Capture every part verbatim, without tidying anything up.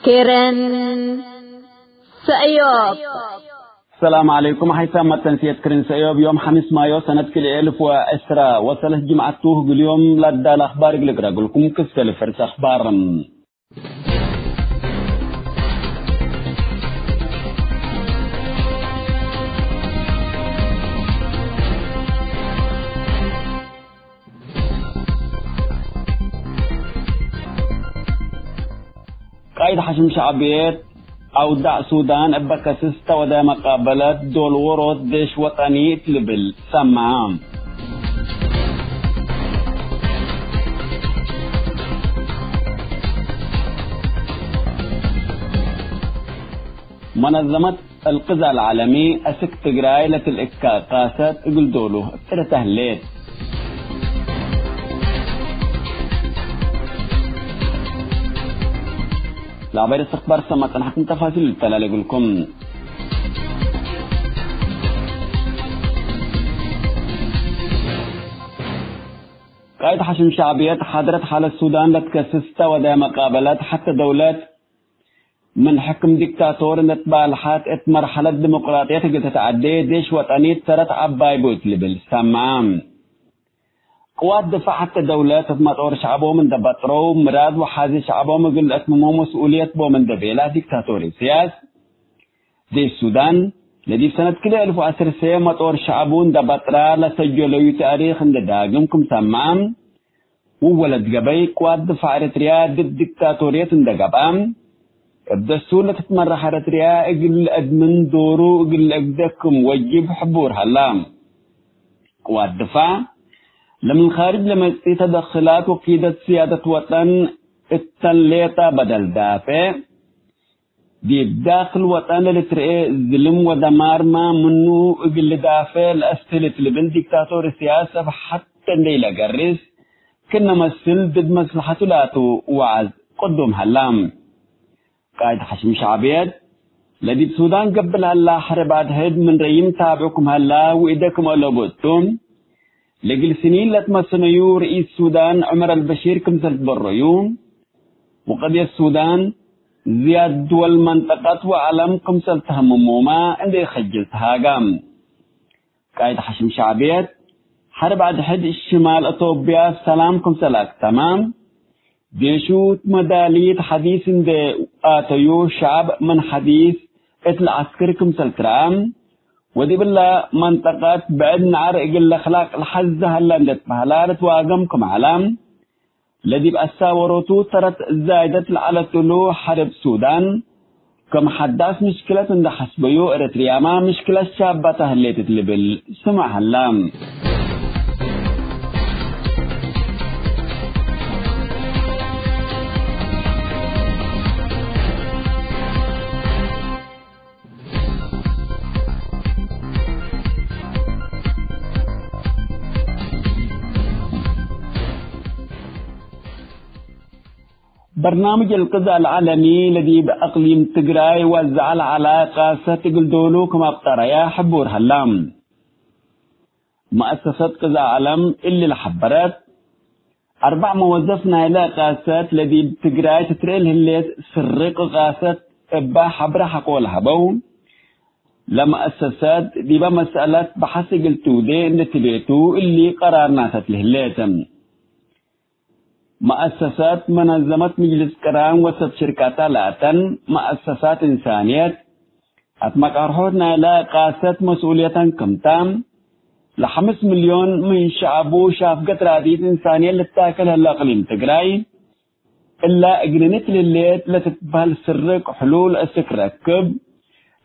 ክርን ሰእዮብ። ሰላም ዐለይኩም። ሐይሳም መተንስየት ክርን ሰእዮብ ዮም ሐሚስ ማዮ ሰነት ክልኤ እልፍ ወዕስራ ወሰለስ ጅምዐት ቱ። እግል ዮም ለዳለ አኽባር እግል እቅረግልኩም ክሰል ፍርስ አኽባር። ቃይድ ሐሽም ሸዕብየት አውዳዕ ሱዳን እበ ከስስ ተወደ መቃበለት ዶል ዎሮት ዴሽ ወጠኒ እት ልብል ሰመ። መነዘመት እልቅዛእ ለዓለሚ፣ አስክ ትግራይ ለትልእከ ቃሰት እግል ዶሉ እብ ጥረተ ህሌት። ለአባይ ርእስ አኽባር ሰመ ጸንሐኩም ተፋሲል ልተላሌ እግልኩም። ቃይድ ሐሽም ሸዕብየት ሓድረት ሓለት ሱዳን ለትከስስ ተወደ መቃበለት ሐተ ደውለት ምን ሕክም ዲክታቶር እንዴ ትባልሐት፣ እት መርሐለት ዲሞቅራጥየት እግል ትትዐዴ፣ ዴሽ ወጠኒት ተረት ዐባይ ቡ እት ልብል ሰመ። ቅዋት ድፋዕ ሐተ ደውለት እት መጦር ሸዕቦም እንዴ በጥረው፣ ምራድ ወሓዚ ሸዕቦም እግል ለአትምሞ መስኡልየት ቦም እንዴ ቤላ ዲክታቶር ኢሰያስ፣ ዴሽ ሱዳን፣ ለዲብ ሰነት ክልኤ እልፍ ወዐስር ሰ መጦር ሸዕቡ እንዴ በጥራ ለሰጀለዩ ተእሪክ እንዴ ዳግም ክም ሰመ፣ ወወለት ገበይ ቅዋት ድፋዕ ኤረትርያ ድድ ዲክታቶርየት እንዴ ገብአ፣ እብ ደስቱር ለትትመራሕ ኤረትርያ እግል ለአድምን ዶሩ እግል ለአግደ ክም ወጅብ ሕቡር ሀላ። ቅዋት ድፋዕ፣ ለምን ካርጅ ለመጽኢ ተደክላት ወኪደት ስያደት ወጠን እተን ሌጠ በደል ዳፌዕ፣ ዲብ ዳክል ወጠን ለልትርኤ ዝልም ወደማርመ ምኑ እግል ልዳፌዕ ለአስትህል እት ልብል ዲክታቶር እስያስ እብ ሐቴ እንዴ ኢለገርስ፣ ክነ መስል ድድ መስለሐቱ ላቱ ወዐዝ ቅዱም ሀላ። ቃይድ ሐሽም ሸዕብየት፣ ለዲብ ሱዳን ገብእ ለሀላ ሐርብ አድሕድ ምን ረይም ታብዕኩም ሀላ ወኢደ ክም አለቡ እቱ፣ ለእግል ስኒን ለትመሰነዩ ርኢስ ሱዳን ዑመር አልበሺር ክምሰል ትበረዩ፣ ወቀድየት ሱዳን ዝያድ ድወል መንጠቀት ወዐለም ክምሰል ተሀምሞመ እንዴ ኢከጅል ተሃጋ። ቃይድ ሐሽም ሸዕብየት፣ ሐርብ አድሕድ ሽማል አቶብያ ሰላም ክምሰል አክተመ፣ ዴሹ እት መዳሊት ሐዲስ እንዴ አተዩ፣ ሸዐብ ምን ሐዲስ እት ለዐስክር ክምሰል ትረአ፣ ወዲብለ መንጠቀት ብዕድ ነዐር እግል ለክላቅ ለሐዘ ሀለ እንዴ ትበህላ ልትዋገም ክም ዐለ፣ ለዲብ አሳወሮቱ ተረት ዛይደት ለዐለት እሉ ሐርብ ሱዳን፣ ክም ሐዳስ ምሽክለት እንዴ ሐስበዩ፣ ኤረትርያመ ምሽክለት ሻባተ ህሌት እት ልብል ስመዕ ሀላ። በርናምጅ እልቅዛእ ለዐለሚ ለዲብ አቅሊም ትግራይ ወዘዐ ለዐለ ቃሰት እግል ዶሉ ክም አብጠረየ ሕቡር ሀላ። መአሰሰት ቅዛእ ዐለም እሊ ለሐበረት፣ አርበዕ መወዘፍ ናይለ ቃሰት ለዲብ ትግራይ ትትርኤ ለህሌት ስርቅ ቃሰት እበ ሐብረ ሐቆ ለሀበው፣ ለመአሰሰት ዲበ መሰአለት በሐስ እግል ትውዴ እንዴ ትቤቱ እሊ ቀራር ናሰት ለህሌት። መአሰሰት መነዘመት ምጅልስ ቅራን ወሰብ ሽርካታ ላተን መአሰሳት እንሳንየት፣ አትመቃርሖት ናይለ ቃሰት መስኡልየተን ክምታ፣ ለሐምስ ሚልዮን ምን ሸዐቡ ሻፍገት ራድኢት እንሳንየት ልታከል ህለ እቅሊም ትግራይ፣ እላ እግልኒት ልሌት ለትትበህል ስርቅ ሕሉል እስክ ረክብ፣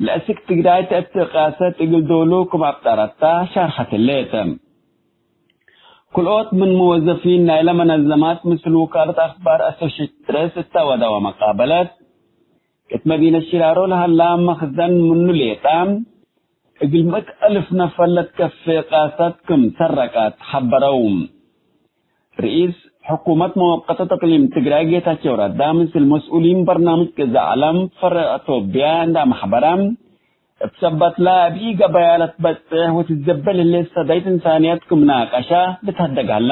ለእስክ ትግራይ ተእቲ ቃሰት እግል ዶሉ ክም አብጠረታ ሻርሐት ህሌት። ክልኦት ምን መወዘፊን ናይለ መነዘማት ምስል ውካለት አክባር አሶሼትድ ፕሬስ እተ ወደወ መቃበለት፣ እት መዲነት ሽራሮ ለሀላ መክዘን ምኑ ሌጣ፣ እግል ምእት አልፍ ነፈር ለትከፌ ቃሰት ክም ሰረቀት ሐበረው። ርኢስ ሕኩመት መወቀተት እቅሊም ትግራይ ጌታቸው ረዳ ምስል መስኡሊን በርናምጅ ቅዛእ ዐለም ፈረዕ አቶብያ እንዳ መሕበረ፣ እብ ሰበትለ እብ ኢገበያ ለትበጽሕ ወትትዘበል ህሌት ሰዳይት እንሳንየት ክም ናቀሸ ልትሀደግ ሀላ።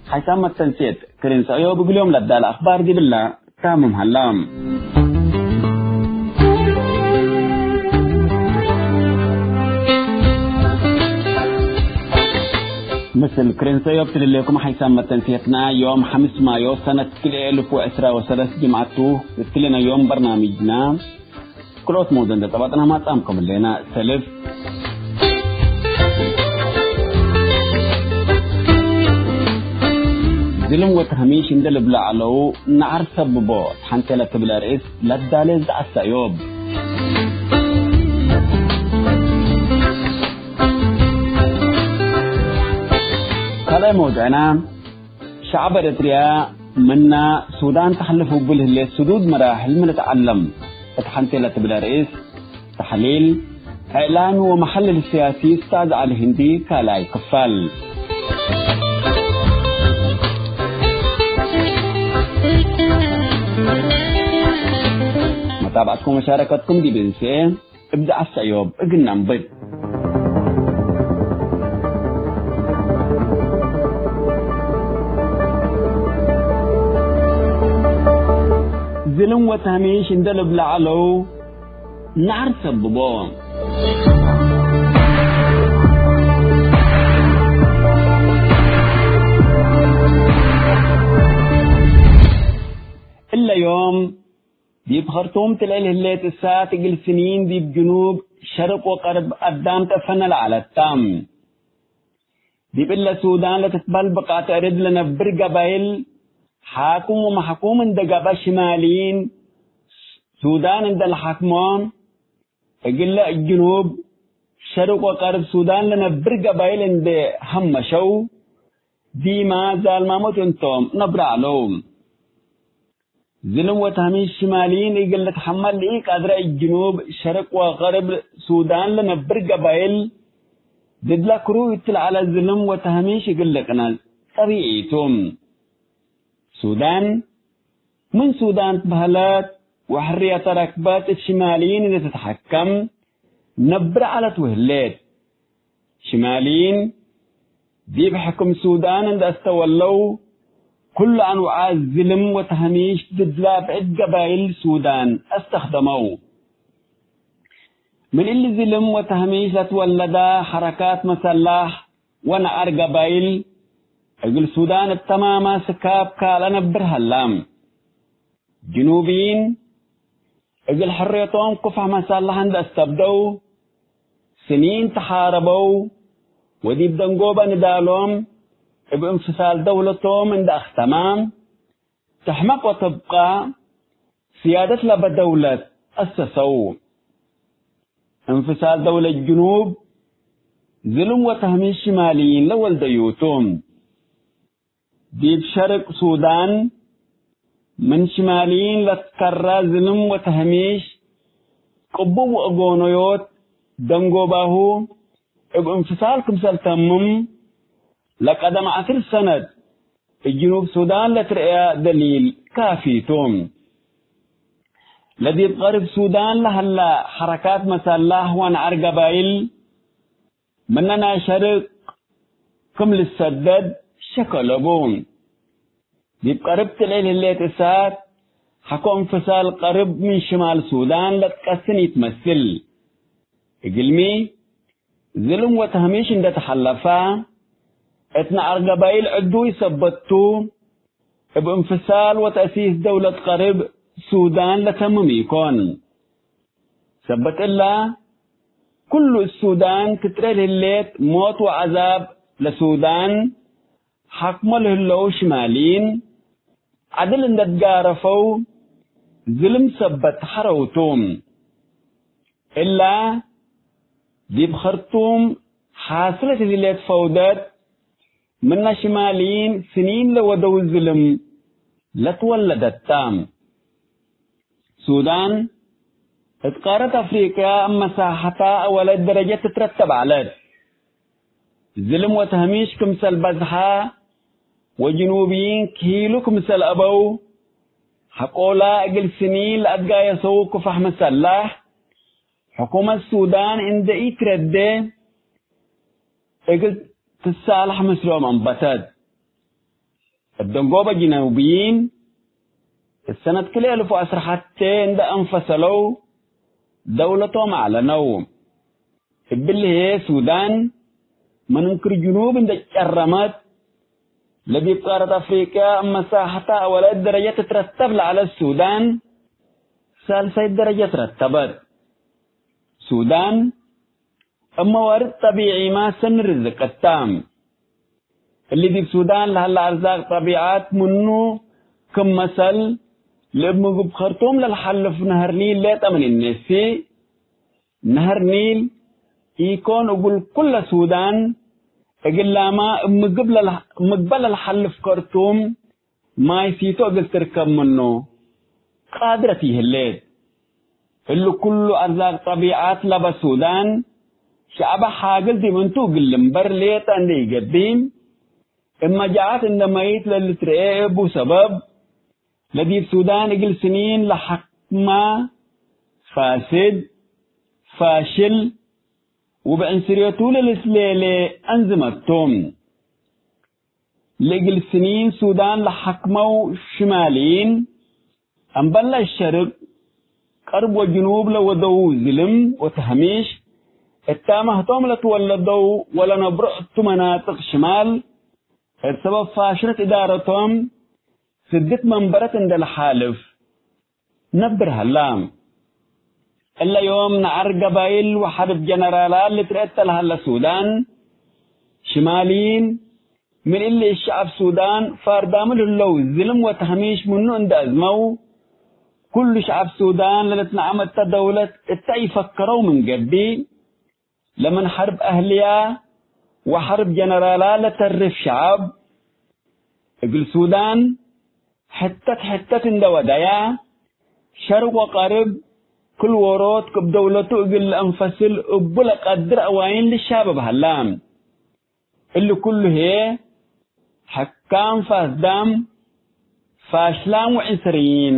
ሓይሳም መተንሴት ክርን ሰእዮብ እግልዮም ለዳለ አክባር ዲብላ ታምም ሀላ። ምስል ክርን ሰእዮብ ትልሌኩም ሓይሳም መተንሴትና ዮም ሐምስ ማዮ ሰነት ክልኤ እልፍ ወዕስራ ወሰለስ ጅምዐቱ እትልነ ዮም በርናምጅና ክልኦት መውዱዕ እንዴ ጸባጥና ማጻምኩም ህሌና። ሰልፍ ዝልም ወተህሚሽ እንዴ ልብለ ዐለው፣ ነዐር ሰብቦ፣ ሐንቴ ለትብል ርእስ ለዳሌ ዘዐሰ እዮብ። ካልኣይ መውዱዕና፣ ሸዐብ ኤረትርያ ምና ሱዳን ተሐልፍ እቡ ለህሌት ስዱድ መራሕል ምን ልትዐለም እት ሐንቴ ለትብል ርእስ፣ ተሕሊል፣ እዕላሚ ወመሐልል ስያሲ እስታዝ ዐሊ ህንዲ ካልኣይ ክፋል። መታብዐትኩም ወመሻረከትኩም ዲብ እንሴ እብ ዘዐሰ እዮብ እግል ነንብት። ዝልም ወተህሚሽ እንዴ ልብለ ዐለው፣ ነዐር ሰብቦ። እለ ዮም ዲብ ኸርቱም ትልዕል ህሌት እሳት እግል ስኒን ዲብ ጅኑብ፣ ሸርቅ ወቀርብ አዳም ጠፈነ ለዐለት ተ። ዲብ እለ ሱዳን ለትትበህል ብቃት እርድ ለነብር ገባይል፣ ሓኩም ወመሕኩም እንዴ ገብአ ሽማልይን ሱዳን እንዴ ለሓክሞ፣ እግለ ጅኑብ፣ ሸርቅ ወቀርብ ሱዳን ለነብር ገባይል እንዴ ሀመሸው፣ ዲማ ዛልማሞት እንቶም ነብረ ዐለው። ዝልም ወተህሚሽ ሽማልይን እግል ልትሐመል ለኢቀድረ፣ እብ ጅኑብ፣ ሸርቅ ወገርብ ሱዳን ለነብር ገባይል፣ ድድለ ክሩይ እት ለዐለ ዝልም ወተህሚሽ እግል ልቅነጽ ጠቢዒ ቱ። ሱዳን፣ ምን ሱዳን ትበህለት ወሕርየተ ረክበት እት ሽማልይን እንዴ ትትሐከም ነብረ ዐለት ወህሌት። ሽማልይን፣ ዲብ ሕክም ሱዳን እንዴ አስተወለው፣ ኩሉ አንዋዕ ዝልም ወተህሚሽ ድድላ ብዕድ ገባይል ሱዳን አስተክደመው። ምን እሊ ዝልም ወተህሚሽ ለትወለዳ ሐረካት መሰላሕ ወነዐር ገባይል፣ እግል ሱዳን እብ ተማማ ስካብ ካልአ ነብር ሀላ። ጅኑብይን፣ እግል ሕርየቶም ክፋሕ መሳልሕ እንዴ አስተብደው፣ ስኒን ተሓረበው ወዲብ ደንጎበ ንዳሎም እብ እንፍሳል ደውለቶም እንዴ አክተማ፣ ተሕመቅ ወተብቃ ስያደት ለበ ደውለት አሰሰው። እንፍሳል ደውለት ጅኑብ፣ ዝልም ወተህሚሽ ሽማልይን ለወልደዩ ቱ። ዲብ ሸርቅ ሱዳን፣ ምን ሽማልይን ለትከረ ዝልም ወተህሚሽ፣ ቅቡብ ወአጎነዮት ደንጎባሁ እብ እንፍሳል ክምሰል ተምም፣ ለቀደም ዐስር ሰነት እብ ጅኑብ ሱዳን ለትረአ ደሊል ካፊ ቱ። ለዲብ ቀርብ ሱዳን ለሀላ ሐረካት መሳላሕ ወነዐር ገባይል፣ ምነ ናይ ሸርቅ ክም ልሰደድ ሸክ አለቡ። ዲብ ቀርብ ትልዕል ህሌት እሳት፣ ሐቆ እንፍሳል ቀርብ ምን ሽማል ሱዳን ለትቀስን ኢትመስል። እግልሚ፣ ዝልም ወተህሚሽ እንዴ ተሐለፈ፣ እት ነዐር ገባይል ዕዱይ ሰበት ቱ፣ እብ እንፍሳል ወተእሲስ ደውለት ቀርብ ሱዳን ለተምም ኢኮን። ሰበት እለ፣ ኩሉ እት ሱዳን ትጥሬ ለህሌት ሞት ወዐዛብ ለሱዳን ሐክሞ ለህለው ሽማልይን፣ ዐድል እንዴ ትጋረፈው ዝልም ሰበት ሐረው ቱ። እላ ዲብ ኸርቱም ሓስለት ህሌት ፈውደት፣ ምነ ሽማልይን ስኒን ለወደው ዝልም ለትወለደት ተ። ሱዳን፣ እት ቃረት አፍሪቅያ እብ መሳሐታ አወላይት ደረጀት ትትረተብ ዐለት። ዝልም ወተህሚሽ ክምሰል በዝሐ ወጅኑብይን ክሂሉ ክምሰል አበው፣ ሐቆላ እግል ስኒን ለአትጋየሰው ክፋሕ መሰላሕ፣ ሕኩመት ሱዳን እንዴ ኢትረዴ እግል ትሳለሕ ምስሎም አንበተት። እብ ደንጎበ ጅኑብይን እት ሰነት ክልኤ እልፍ ወዐስር ሐቴ እንደ አንፈሰለው ደውለቶም አዕለነው። እብሊ ህዬ ሱዳን ምን እንክር ጅኑብ እንደ ጨረመት፣ ለዲብ ቃረት አፍሪቅያ እብ መሳሐታ አወላይት ደረጀት ትትረተብ ለዐለት ሱዳን ሳልሳይት ደረጀት ረተበት። ሱዳን እብ መዋርድ ጠቢዒ ማሰኒ ርዝቅ እታ። እሊ ዲብ ሱዳን ለሀለ አርዛቅ ጠቢዓት ምኑ፣ ክም መሰል፣ ለእብ ምግብ ከርቱም ለልሓልፍ ነሀር ኒል ሌጠ ምን እነሲ። ነሀር ኒል ኢኮን እግል ኩለ ሱዳን፣ እግላማ እብ ምግብ ለልሐ-፣ ምግበ ለልሓልፍ ከርቱም ማይ ሲቶ እግል ትርከብ ምኑ ቃድረት ይህሌት። እሊ ኩሉ አርዛቅ ጠቢዓት ለበ ሱዳን፣ ሸዐበ ሓግል ዲብ እንቱ እግል ልንበር ሌጠ እንዴ ኢገብእ፣ እብ መጃዓት እንደ መይት ለልትርኤ እቡ ሰበብ፣ ለዲብ ሱዳን እግል ስኒን ለሐክማ ፋስድ፣ ፋሽል ወብዕንስርየቱ ለልትሌሌ አንዝመት ቶም። ለእግል ስኒን ሱዳን ለሐክመው ሽማልይን፣ አምበል ለሸርቅ ቀርብ ወጅኑብ ለወደው ዝልም ወተህሚሽ፣ እታመ ህቶም ለትወለደው ወለነብሮ እቱ መናጥቅ ሽማል፣ እብ ሰበብ ፋሽለት እዳረቶም ስድት መንበረት እንደ ለሓልፍ ነብር ሀላ። እለ ዮም ነዐር ገባይል ወሐርብ ጀነራላት ልትረኤ እተ ለሀለ ሱዳን፣ ሽማልይን ምን እሊ እት ሸዐብ ሱዳን ፋርዳሙ ለህለው ዝልም ወተህሚሽ ምኑ እንደ አዝመው፣ ኩሉ ሸዐብ ሱዳን ለልትነዐም እተ ደውለት እተ ኢፈከረው ምን ገብእ፣ ለምን ሐርብ አህልያ ወሐርብ ጀነራላ ለተርፍ ሸዐብ፣ እግል ሱዳን ሕተት ሕተት እንደ ወደያ፣ ሸርቅ ወቀርብ ክል ዎሮት እብ ደውለቱ እግል ለአንፈስል እቡ ለቀድር አዋይን ልሻበብ ሀላ። እሊ ኩሉ ህዬ፣ ሕካም ፋስዳም፣ ፋሽላም ወዕንስርይን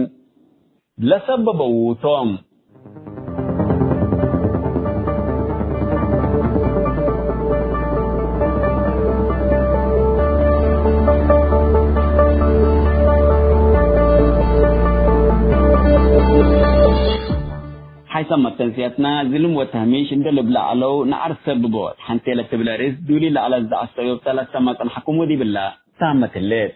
ለሰበበው ቶም። ሐይሰ መተንስያትና ዝልም ወተህሚሽ እንደ ልብለ ዐለው ነዐር ሰብቦት፣ ሐንቴ ለትብለ ርዕስ ዱሊ ለዐለት ዘዐሰዮብተ ለሰመ ጸንሐኩም ወዲብላ ታመት ህሌት።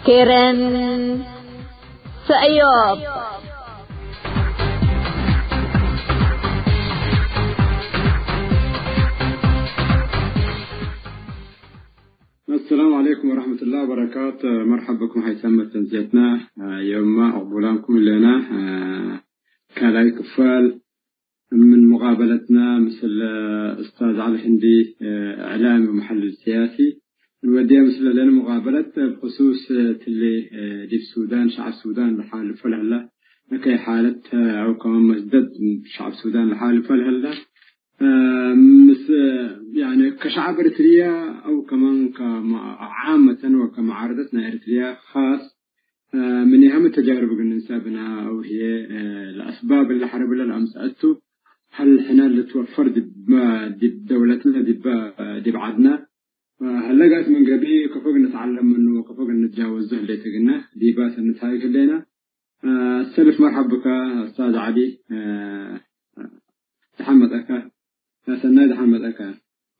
ኬረን ሰእዮብ። አሰላሙ ዐለይኩም ወረሕመቱላሂ ወበረካቱ። መርሐብ ብኩም ሀይ ሰመት ተንስየትና። የማ ዕቁቡላምኩም እሌና። ካልኣይ ክፋል ምን ሙቃበለትና ምስል ኡስታዝ ዐሊ ህንዲ፣ እዕላሚ ወመሐልል ሲያሲ፣ እንወድየ ምስለ ለነ ሙቃበለት ብክሱስ እትሊ ዲብ ሱዳን፣ ሸዐብ ሱዳን ለሓልፎ ለህላ ለከይ ሓለት አው ከማን መስደድ ሸዐብ ሱዳን ለሓልፎ ለህላ፣ ምስ፣ ያኒ፣ ከሸዐብ ኤሪትርያ አው ከማን ከመ-፣ ዓመተን ወከመዓረደት ናይ ኤሪትርያ ኻስ፣ ምን የሀመ ተጃርብ እግል ንንሰእ ብነ አው ህዬ፣ ለአስባብ እለ ሐርብ እለ ለአምጸአቱ፣ ሀል ሕነ ልትወፈር ዲብ፣ ዲብ ደውለትነ ዲብ፣ ዲብ ዐድነ፣ ሀለ ጋስ ምን ገብእ ከፎ እግል ንትዐለም ምኑ ወከፎ እግል ንትጃወዞ ህሌት እግልነ፣ ዲበ ሰኒ ተሃይክ ህሌነ። ሰልፍ መርሐብ ብከ ኡስታዝ ዐሊ። ደሐን መጸእከ። ሰናይ ደሐን መጸእከ።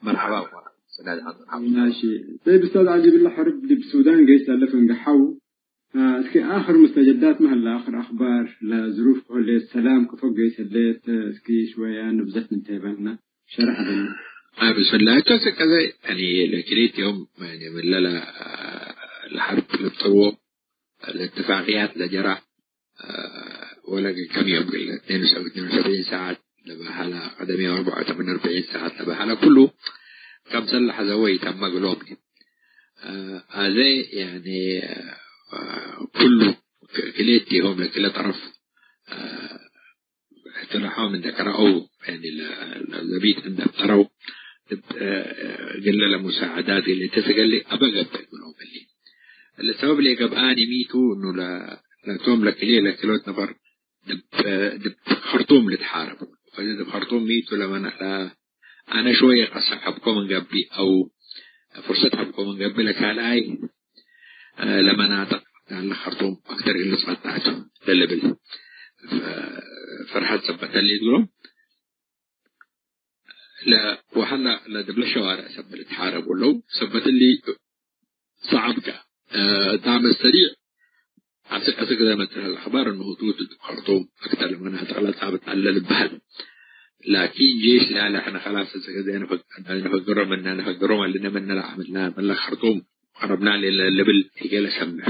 መርሐባ እኳ። ሰናይ ደሐን መርሐባ። ማሺ። ጠይብ ኡስታዝ ዐሊ፣ እብለ ሐርብ ዲብ ሱዳን ገይስ ለሀለ ፍንገሐው። እስኪ አክር ሙስተጀዳት ሚ ሀለ፣ አክር አክባር ለዝሩፍ ከሆሌት ሰላም ከፎ ገይስ ህሌት፣ እስኪ ሽወያ ንብዘት ንንተይ በነ ሸረሕ በነ። አይ ብስምላህ፣ እቶ ስቀዘ፣ ያኒ፣ ለክልኤት ዮም፣ ያኒ፣ ምን ለለ፣ ለሐርብ ልብጠዎ፣ ለእትፋቅያት ለጀራ፣ ወለ ከም ዮም እግል እትኔን ወሰብዒን ሰዓት ለበሀለ ቀደም አርበዕ ወሰማንያ አርበዒን ሰዓት ለበሀለ ኩሉ ከምሰል ለሐዘወ ይተመ እግሎም። አ፣ አዜ ያኒ፣ አ፣ ኩሉ ክ-፣ ክልኤቲሆም ለክለ ጠረፍ፣ አ፣ እትላሖም እንደ ከረአው፣ ያኒ ለ-፣ ለዘቢጥ እንደ ብጠረው፣ እብ-፣ አ፣ እግለ ለሙሳዕዳት እግል እትትገሌ አበ ገብእ እግሎም እሊ። ለሰበብ ለገብአኒ ሚቱ እኑ ለ-፣ ለቶም ለክልኤ ለክልኦት ነፈር ዲብ፣ ዲብ ከርቱም ልትሓረቡ። ወእዜ ዲብ ከርቱም ሚቱ ለመና-፣ ለ-፣ አነ ሾየ ቀሰብ ሐብኮ ምን ገብእ አው ፍርሰት ሐብኮ ምን ገብእ ለካልኣይ፣ አ፣ ለመናጥቅ ዳለ ከርቱም አክተር እግል ልትፈታቱ ለልብል ፈ-፣ ፈርሐት ሰበት እሊ እግሎም። ለ-፣ ወሀላ ለዲብለ ሸዋርዕ ሰብ ልትሓረቡ ለው። ሰበት እሊ ሰዓብከ፣ አ፣ ዳመ ሰሪዕ አስክ አስክ ዘመ ተረ ለአኽባር እኑ ህቱት እብ ከርቱም አክተር ለመናጥቅ ለጻብጥ አለ ልበሀል። ላኪን ጄሽ ላለ ሕነ ከላስ አስክ ዘ ነፈግ-፣ ነፈግሮ ምነ ነፈግሮ አለነ ምነ ለዐምልና ምነ ከርቱም ቀረብና ለልብል ህዬ ለሰምዕ።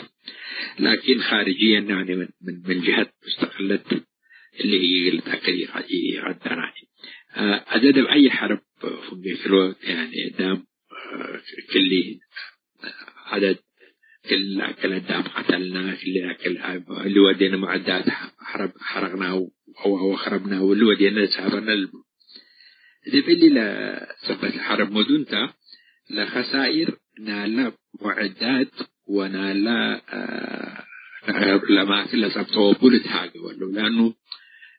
ላኪን ኻርጅየን ያኒ ምን፣ ምን፣ ምን ጀሀት ሙስተቅለት እሊ ህዬ እግል ልትአከድ ኢቀ-፣ ኢቀደራኒ። አ፣ አዜ ዲብ አይ ሐርብ ፍንጌ ክልኦት ያኒ ዳም ክሊ ዐደድ፣ ክል አክል አዳም ቀተልና፣ ክል አክል እሊ ወዴነ ሙዐዳት ሐረብ ሐረቅናው ወ-፣ ወ-፣ ወኸረብናው፣ እሊ ወዴነ ሳበርነ ልቡ። ዲብ እሊ ለሰበት ለሐረብ መዱንተ ለኸሳይር ናለ ሙዐዳት ወናለ፣ አ፣ ለማክል ለጸብጠወቡ ልትሃገ ወለው። ለአኑ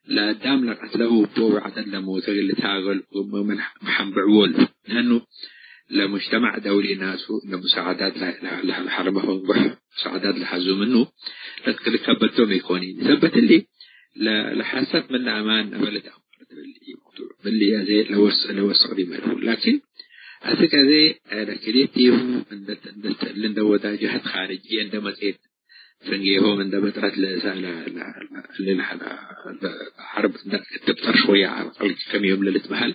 ለአዳም ለቀትለው እቦ ወዐደድ ለሞተ እግል ልትሃገል ምን መሐንብዕዎ ለው። ለአኑ ለሙጅተማዕ ደውሊ ናሱ ለሙሳዕዳት ለ-፣ ለ-፣ ለ-፣ ለሐርመ ፈንጎሕ ሙሳዕዳት ለሐዙ ምኑ ለትክልከበቶም ኢኮኒ። ሰበት እሊ ለ-፣ ለሐሰት ምን አማን ነበለት አምር ትብል ኢመውዱዕ። እሊ አዜ ለወስ-፣ ለወስቅ ዲመልሁ። ላኪን አስክ አዜ ለክልኤቲሁ እንደ፣ እንደ፣ እንደ ወዳጀሀት ኻርጅየ እንደ መጽኤት ፍንጌሆም እንደ በጥረት ለእሳ ለ-፣ ለ-፣ ለ-፣ ለ-፣ ለ-፣ ሐርብ እንደ ክትብጠር ሾየ ዐቅል ከም ዮም ለልትበሀል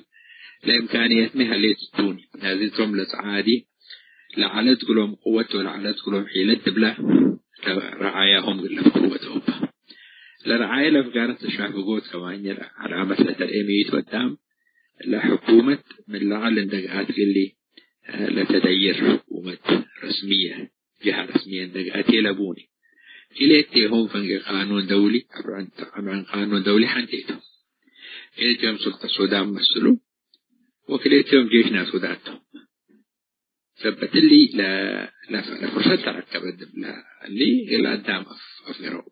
ለእምካንየትመ ሀሌት ቱኒ። ናዚቶም ለጸዓዲ ለዐለት ክሎም ቅወት ወለዐለት ክሎም ሒለት ትብለ ለረዓያሆም ግለፍ ቅወት ኦባ። ለረዓየ ለፍጋረት ለሻፍጎት ከማኘ ዐላመት ለተርኤ ምይት ወዳም ለሕኩመት ምን ለዐል እንደ ገአት እሊ ለተደይር ሕኩመት ረስምየ ጀሀ ረስምየ እንደ ገአት የለቡኒ። ክልኤቴሆም ፈንጌ ቃኑን ደውሊ፣ አብዕን፣ አብዕን ቃኑን ደውሊ ሐንቴ ቱ። ክልኤቴሆም ሱልጠት ሱዳን መስሉ፣ ወክልኤቴሆም ጄሽ ናይ ሱዳን ቶም። ሰበት እሊ ለ-፣ ለ-፣ ለፍርሰት ተረከበት ዲብለ እሊ እግል አዳም አፍ-፣ አፍገረው።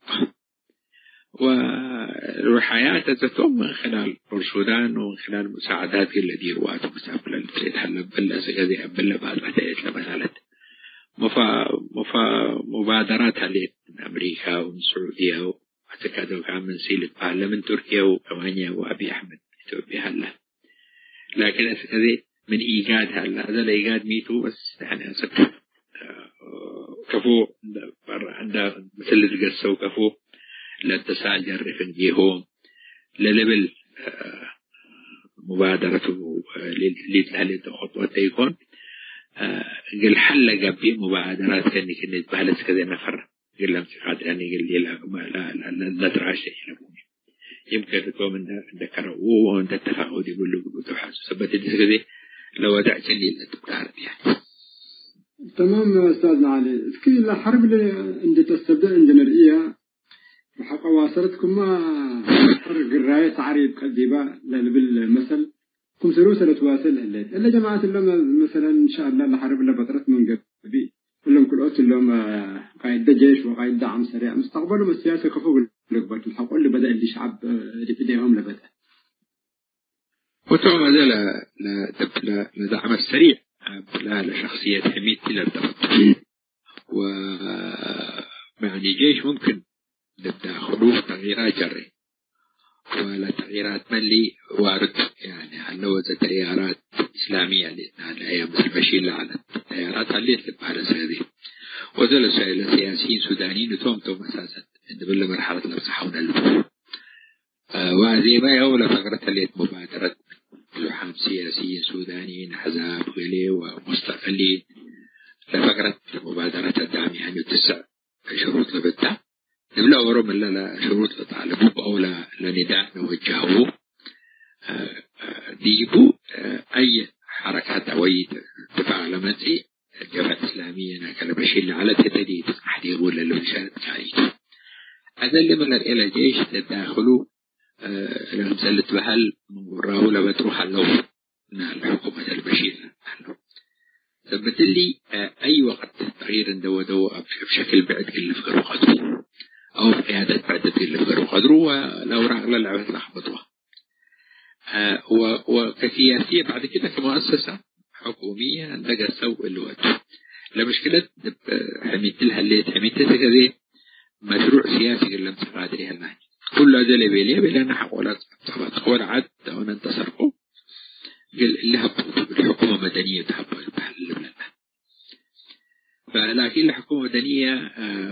ወርወሐያት አዘቶም ምን ክላል ፖርት ሱዳን ወምን ክላል ሙሳዕዳት እግል ለዲርዋ ቱ። መሳፍለ ልትሬድ ሀለ እብለ አስክ አዜ እብለ ባጽዕተ ኤት ለመሳለት ሙፋ-፣ ሙፋ-፣ ሙባደራት ሀሌት ምን አምሪካ ወምን ስዑድያ ወአስክ አዶካ ምን ሲል እትበሀለ ምን ቱርክየ ወቀማኛ ወአቢ አሕመድ ኢትዮጵያ ሀለ። ላኪን አስክ አዜ ምን ኢጋድ ሀለ። አዜ ለኢጋድ ሚቱ በስ ያኒ አስክ ከፎ እንደ በረ እንደ ምስል ልትገሰው ከፎ ለእትሳል ጀርፍ እንዲሆም ለልብል ሙባደረቱ ሊት ለህሌት ኸጥወት ተይኮን እግል ሐል ለገብእ ሙባደራት ከኒ ክኒ ትበህለት ከዜ ነፈር እግል ለምጽእ ቃድር ያኒ እግል ሌላ ለትራሸ ኢለቡ። ይምከን እቶም እንደ፣ እንደ ከረው ወእንደ ተፋቀው ዲቡ ልግቡ ተውሐሱ። ሰበት እዲስ ጊዜ ለወድዕ ችን ይለጥብ ዳርብ ያኒ። ተማም ኡስታዝና ዐሊ፣ እስኪ ለሐርብ ለ-፣ እንደ ተስተብደ እንደ ነርእያ፣ ወሐቀ ዋሰለት ክማ ሐር ግራየ ተዕሪብ ቀዲባ ለልብል መሰል፣ ክምሰሉ ሰለት ዋሰል ህሌት። እለ ጀማዐት እሎም መሰለን፣ እንሻአላህ፣ ለሐርብ ለበጥረት ምን ገብእ፣ እሎም ክልኦት እሎም፣ አ፣ ቃይደ ጄሽ ወቃይደ ዓም ሰሪዕ፣ ሙስተቅበሎም አስያሲ ከፎ እግል ልግበእ፣ ሐቆ እሊ በደ እሊ ሸዐብ፣ አ፣ ዲብ እዴሆም ለበደ። ወቶም አዜ ለ-፣ ለ-፣ ለ-፣ ለዘዕመት ሰሪዕ፣ አ፣ ለ-፣ ለሸክስየት ሕሚድ ለልተፈቱ። ወ-፣ ያኒ ጄሽ ሙምክን ልዳክሉ ተግይራት ጀሬ። ወለተግይራት መሊ ዋርድ፣ ያኒ፣ ሀለ ወዘ ተያራት እስላሚያ ሌት ናለ አያም ምስል መሺን ለዐለት ተያራት ሀሌት ልባለ ሰሪ። ወዘ ለሰ-፣ ለሲያሲይን ሱዳንይን እቶም ቶም አሳሰን እንብል መርሐለት ለብጽሐው ነልቡ። ወአዜባያው ለፈቅረት ሌት ሙባደረት ብዙሓም ሲያሲይን ሱዳንይን፣ አሕዛብ ገሌ ወሙስተቅሊን ለፈቅረት ሙባደረት አዳም ያኒ ትስዕ ሽሩጥ ለበታ። እብለ ኦሮም እለ ለሽሩጥ ለጣልቡ አው ለ-፣ ለኒዳእ ለወጀሀዉ ዲቡ አየ ሐረካት ወይ ድፋዕ ለመጽእ ጀብሀት እስላሚየ ናከለ በሺር ለዐለት ህተ ዲብ ትጽናሕ ዲቡ ለልብል ሸርጥ ካይቱ። አዘ ለመ ለርኤ ለጄሽ ለዳክሉ ለምሰል ልትበሀል ምን ጉራሁ ለበጥሩ ሀለው። ናል ሕኩመት አልበሺር ሀለው። ሰበት እሊ አይ ወቅት ተግይር እንደ ወደው እብ ሸክል ብዕድ እግል ልፍገሩ ቀድሩ፣ አው እብ ቅያደት ብዕደት እግል ልፍገሩ ቀድሩ ወለአውራቅ ለለዐበት ለአክበጥዋ። ወከሲያስየ ባዕድ ክለ ከመአሰሰ ሕኩምየ እንደ ገሰው እሊ ወዱ። ለምሽክለት ሕሚቲ ለህሌት ሕሚቲ ተከዜ መሽሩዕ ሲያሲ እግል ለምጽእ ቃድር ይሀላ። ኩሉ አዜ ለቤልየ ቤለነ ሐቆለ ጸባት ወለዐድ አውነ እንተ ሰርቁ እግል እሊ ሀቦቱ እግል ሕኩመ መደንየ ተሀቦ ልበሀል ልብለና። ፈላኪን ለሕኩመ መደንየ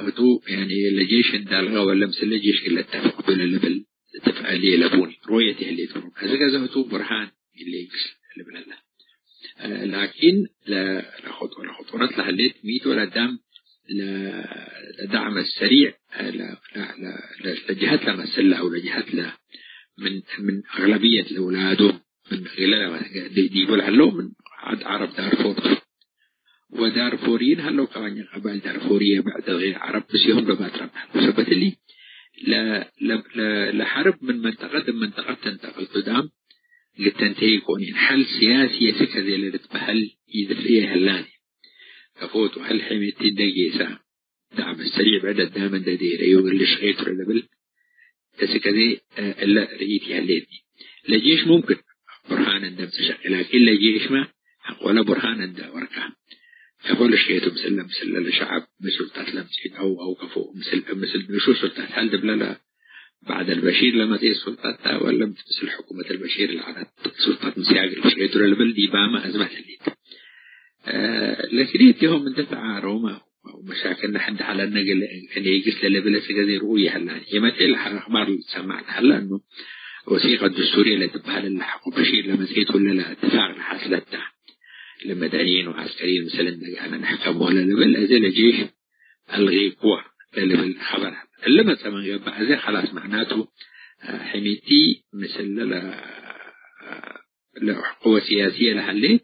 ህቱ ያኒ ለጄሽ እንዳልጋ ወለ ምስለ ጄሽ እግል ለተፍቅ ቱ ለልብል ትፍዐል የለቡኒ ሮየት የህሌትኩም። አዜ ከዘ ህቱ ቡርሃን ይሌግስ ልብለና። ላኪን ለኸጦ-፣ ለኸጦረት ለህሌት ሚት ወለዳም ለ-፣ ለዳዕመ ሰሪዕ ለ-፣ ለ-፣ ለ-፣ ለ-፣ ለጅሀት ለመስል አው ለጅሀት ለ-፣ ምን፣ ምን አግለብየት ለውላዶም ምን እግለ ዲ-፣ ዲቡ ለሀለው ምን ዐድ ዐረብ ዳርፎር ወዳርፎርይን ሀለው። ከማኛ ቀባይል ዳርፎርየ ብዕድ ገይር ዐረብ ምስዮም ዶብ አትራብ ሀለው። ሰበት እሊ ለ-፣ ለ-፣ ለ-፣ ለሐርብ ምን መንጠቀት እብ መንጠቀት ተንተቅል ቱ ዳም ልተንተሂ ኢኮኒን። ሐል ሲያሲ የስክ አዜ ለልትበሀል ኢድፍእየ ሀላኒ። ከፎቱ ሀል ሕሜቲ እንደ ጌሳ ዳዕም ሰሪዕ ብዕድ አዳም እንደ ዴረዩ እግል ልሽቄ ቱ ለልብል እስክ አዜ እለ ርኢት ይሀሌትኒ። ለጄሽ ሙምክን ቡርሃን እንደ ምሰሸቄ ላኪን ለጄሽመ ሐቆለ ቡርሃን እንደ ወርቃ ከፎ ልሽቄቱ ምስለ፣ ምስለ ለሸዐብ ምን ሱልጣት ለምጽኢት አው፣ አው ከፎ ምስል፣ ምስል ብሹ ሱልጣት ሀል ድብለ ለ ባዕድ አልበሺር ለመጽኤት ሱልጣት ተ ወለ ምስል ሕኩመት አልበሺር ለዐለት ሱልጣት ምስያግ ልፍሬቱ ለልብል ዲባመ አዝመት ህሌት። እ፣ ለክልኤቲሆም እንተ ተዓረውመ ወመሻክል ነሐ እንደ ሀለነ ገሌ ከኔግስ ለልብለ ስገዜ ርኡይ ይሀላኒ። የመቴ ለሐ አክባር ልትሰማዕ ለሀለ እኑ ወሲቀት ድስቱርየ ለትበሀል እለ ሐቆ በሺር ለመጽኤት ወለ ለእትፋቅ ለሐስለት ተ። ለመደንይን ወዐስከርይን ምስል እንደ ጋነ ነሕከም ወለ ልብል አዜ ለጄሽ አልጊክወ ለልብል ኸበር ሀለ። እሊ መጸ ምን ገብእ፣ አዜ ኸላስ መዕናቱ፣ እ፣ ሕሚቲ ምስል ለ-፣ እ፣ ለሕቁወ ሲያስየ ለሀሌት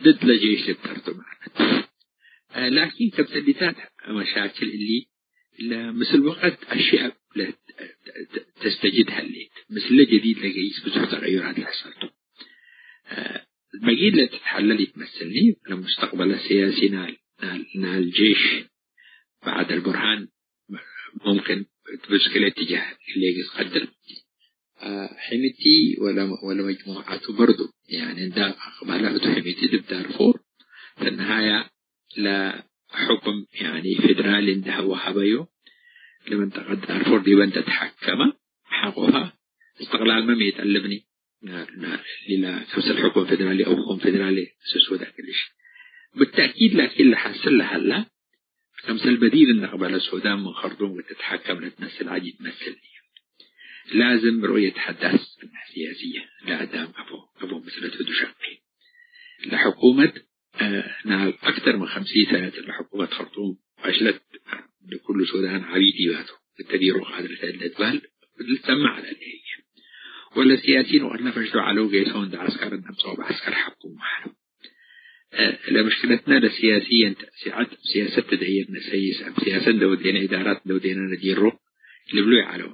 ድድ ለጄሽ ልብጠርቱ መዕነት። እ፣ ላኪን፣ ከምሰል ዲታት መሻክል እሊ ለምስል ወቀት አሽያእ ለ-፣ ተ-፣ ተ-፣ ተስተጅድ ሀሌት። ምስለ ጀዲድ ለገይስ ብዙሕ ተቀዩራት ለሐሰልቱ። እ፣ በጊድ ለትትሐለል ኢትመስልኒ፣ ለሙስተቅበለ ሲያሲ ናል፣ ናል፣ ናል ጄሽ በዐድ አልቡርሃን ሙምክን እት ብስክሌት ትጃህ ሌግስ ቀድር። አ፣ ሕምቲ ወለ-፣ ወለመጅሙዓቱ በርዱ፣ ያኒ እንዳ አቅባለ ህቱ ሕምቲ ዲብ ዳርፉር፣ ፍንሃያ ለሕኩም፣ ያኒ ፌደራሊ እንዳ ወሀበዩ፣ ለመንጠቀት ዳርፉር ዲበ እንደ ተሐከመ ሐቆሃ እስትቅላልመ ሚ ጠልብኒ። ና-፣ ና-፣ ሊላ ከምሰል ሕኩም ፌደራሊ አው ኮንፌደራሊ ስስ ወዳክልሽ። ብተእኪድ ላኪን ለሐስል ለሀላ፣ ከምሰል በዲር እንቅበለ ሱዳን ምን ከርጡም ወትትሐከም ለትመስል ዐድ ኢትመስል። ላዝም ሩእየት ሐዳስ ሲያስየ ለአዳም አፎ፣ አፎ መስለት ህዱ ሸቂ። ለሕኩመት፣ እ፣ ናል አክተር ምን ሐምሲን ሰነት ለሕኩመት ከርጡም ፈሽለት። ለኩሉ ሱዳን ዐቢ ዲባቱ እተ ዲሩ ቃድር ለትበህል ልትሰማዕ ለህሌ። ወለ ሲያሲን ወእለ ፈሽሉ ዐለው ጌሶም እንደ ዐስከር እንደ አምጽኦ በዐስከር ሐኩሙ ዐለው። እ፣ ለምሽክለትነ ለሲያሲየን ተእሲዐት፣ እብ ሲያሰት ትደይርነ ሰይስ፣ እብ ሲያሰት እንደ ወዴነ፣ ኢዳራት እንደ ወዴነ ነዲሮ ልብሎ ይዐለው።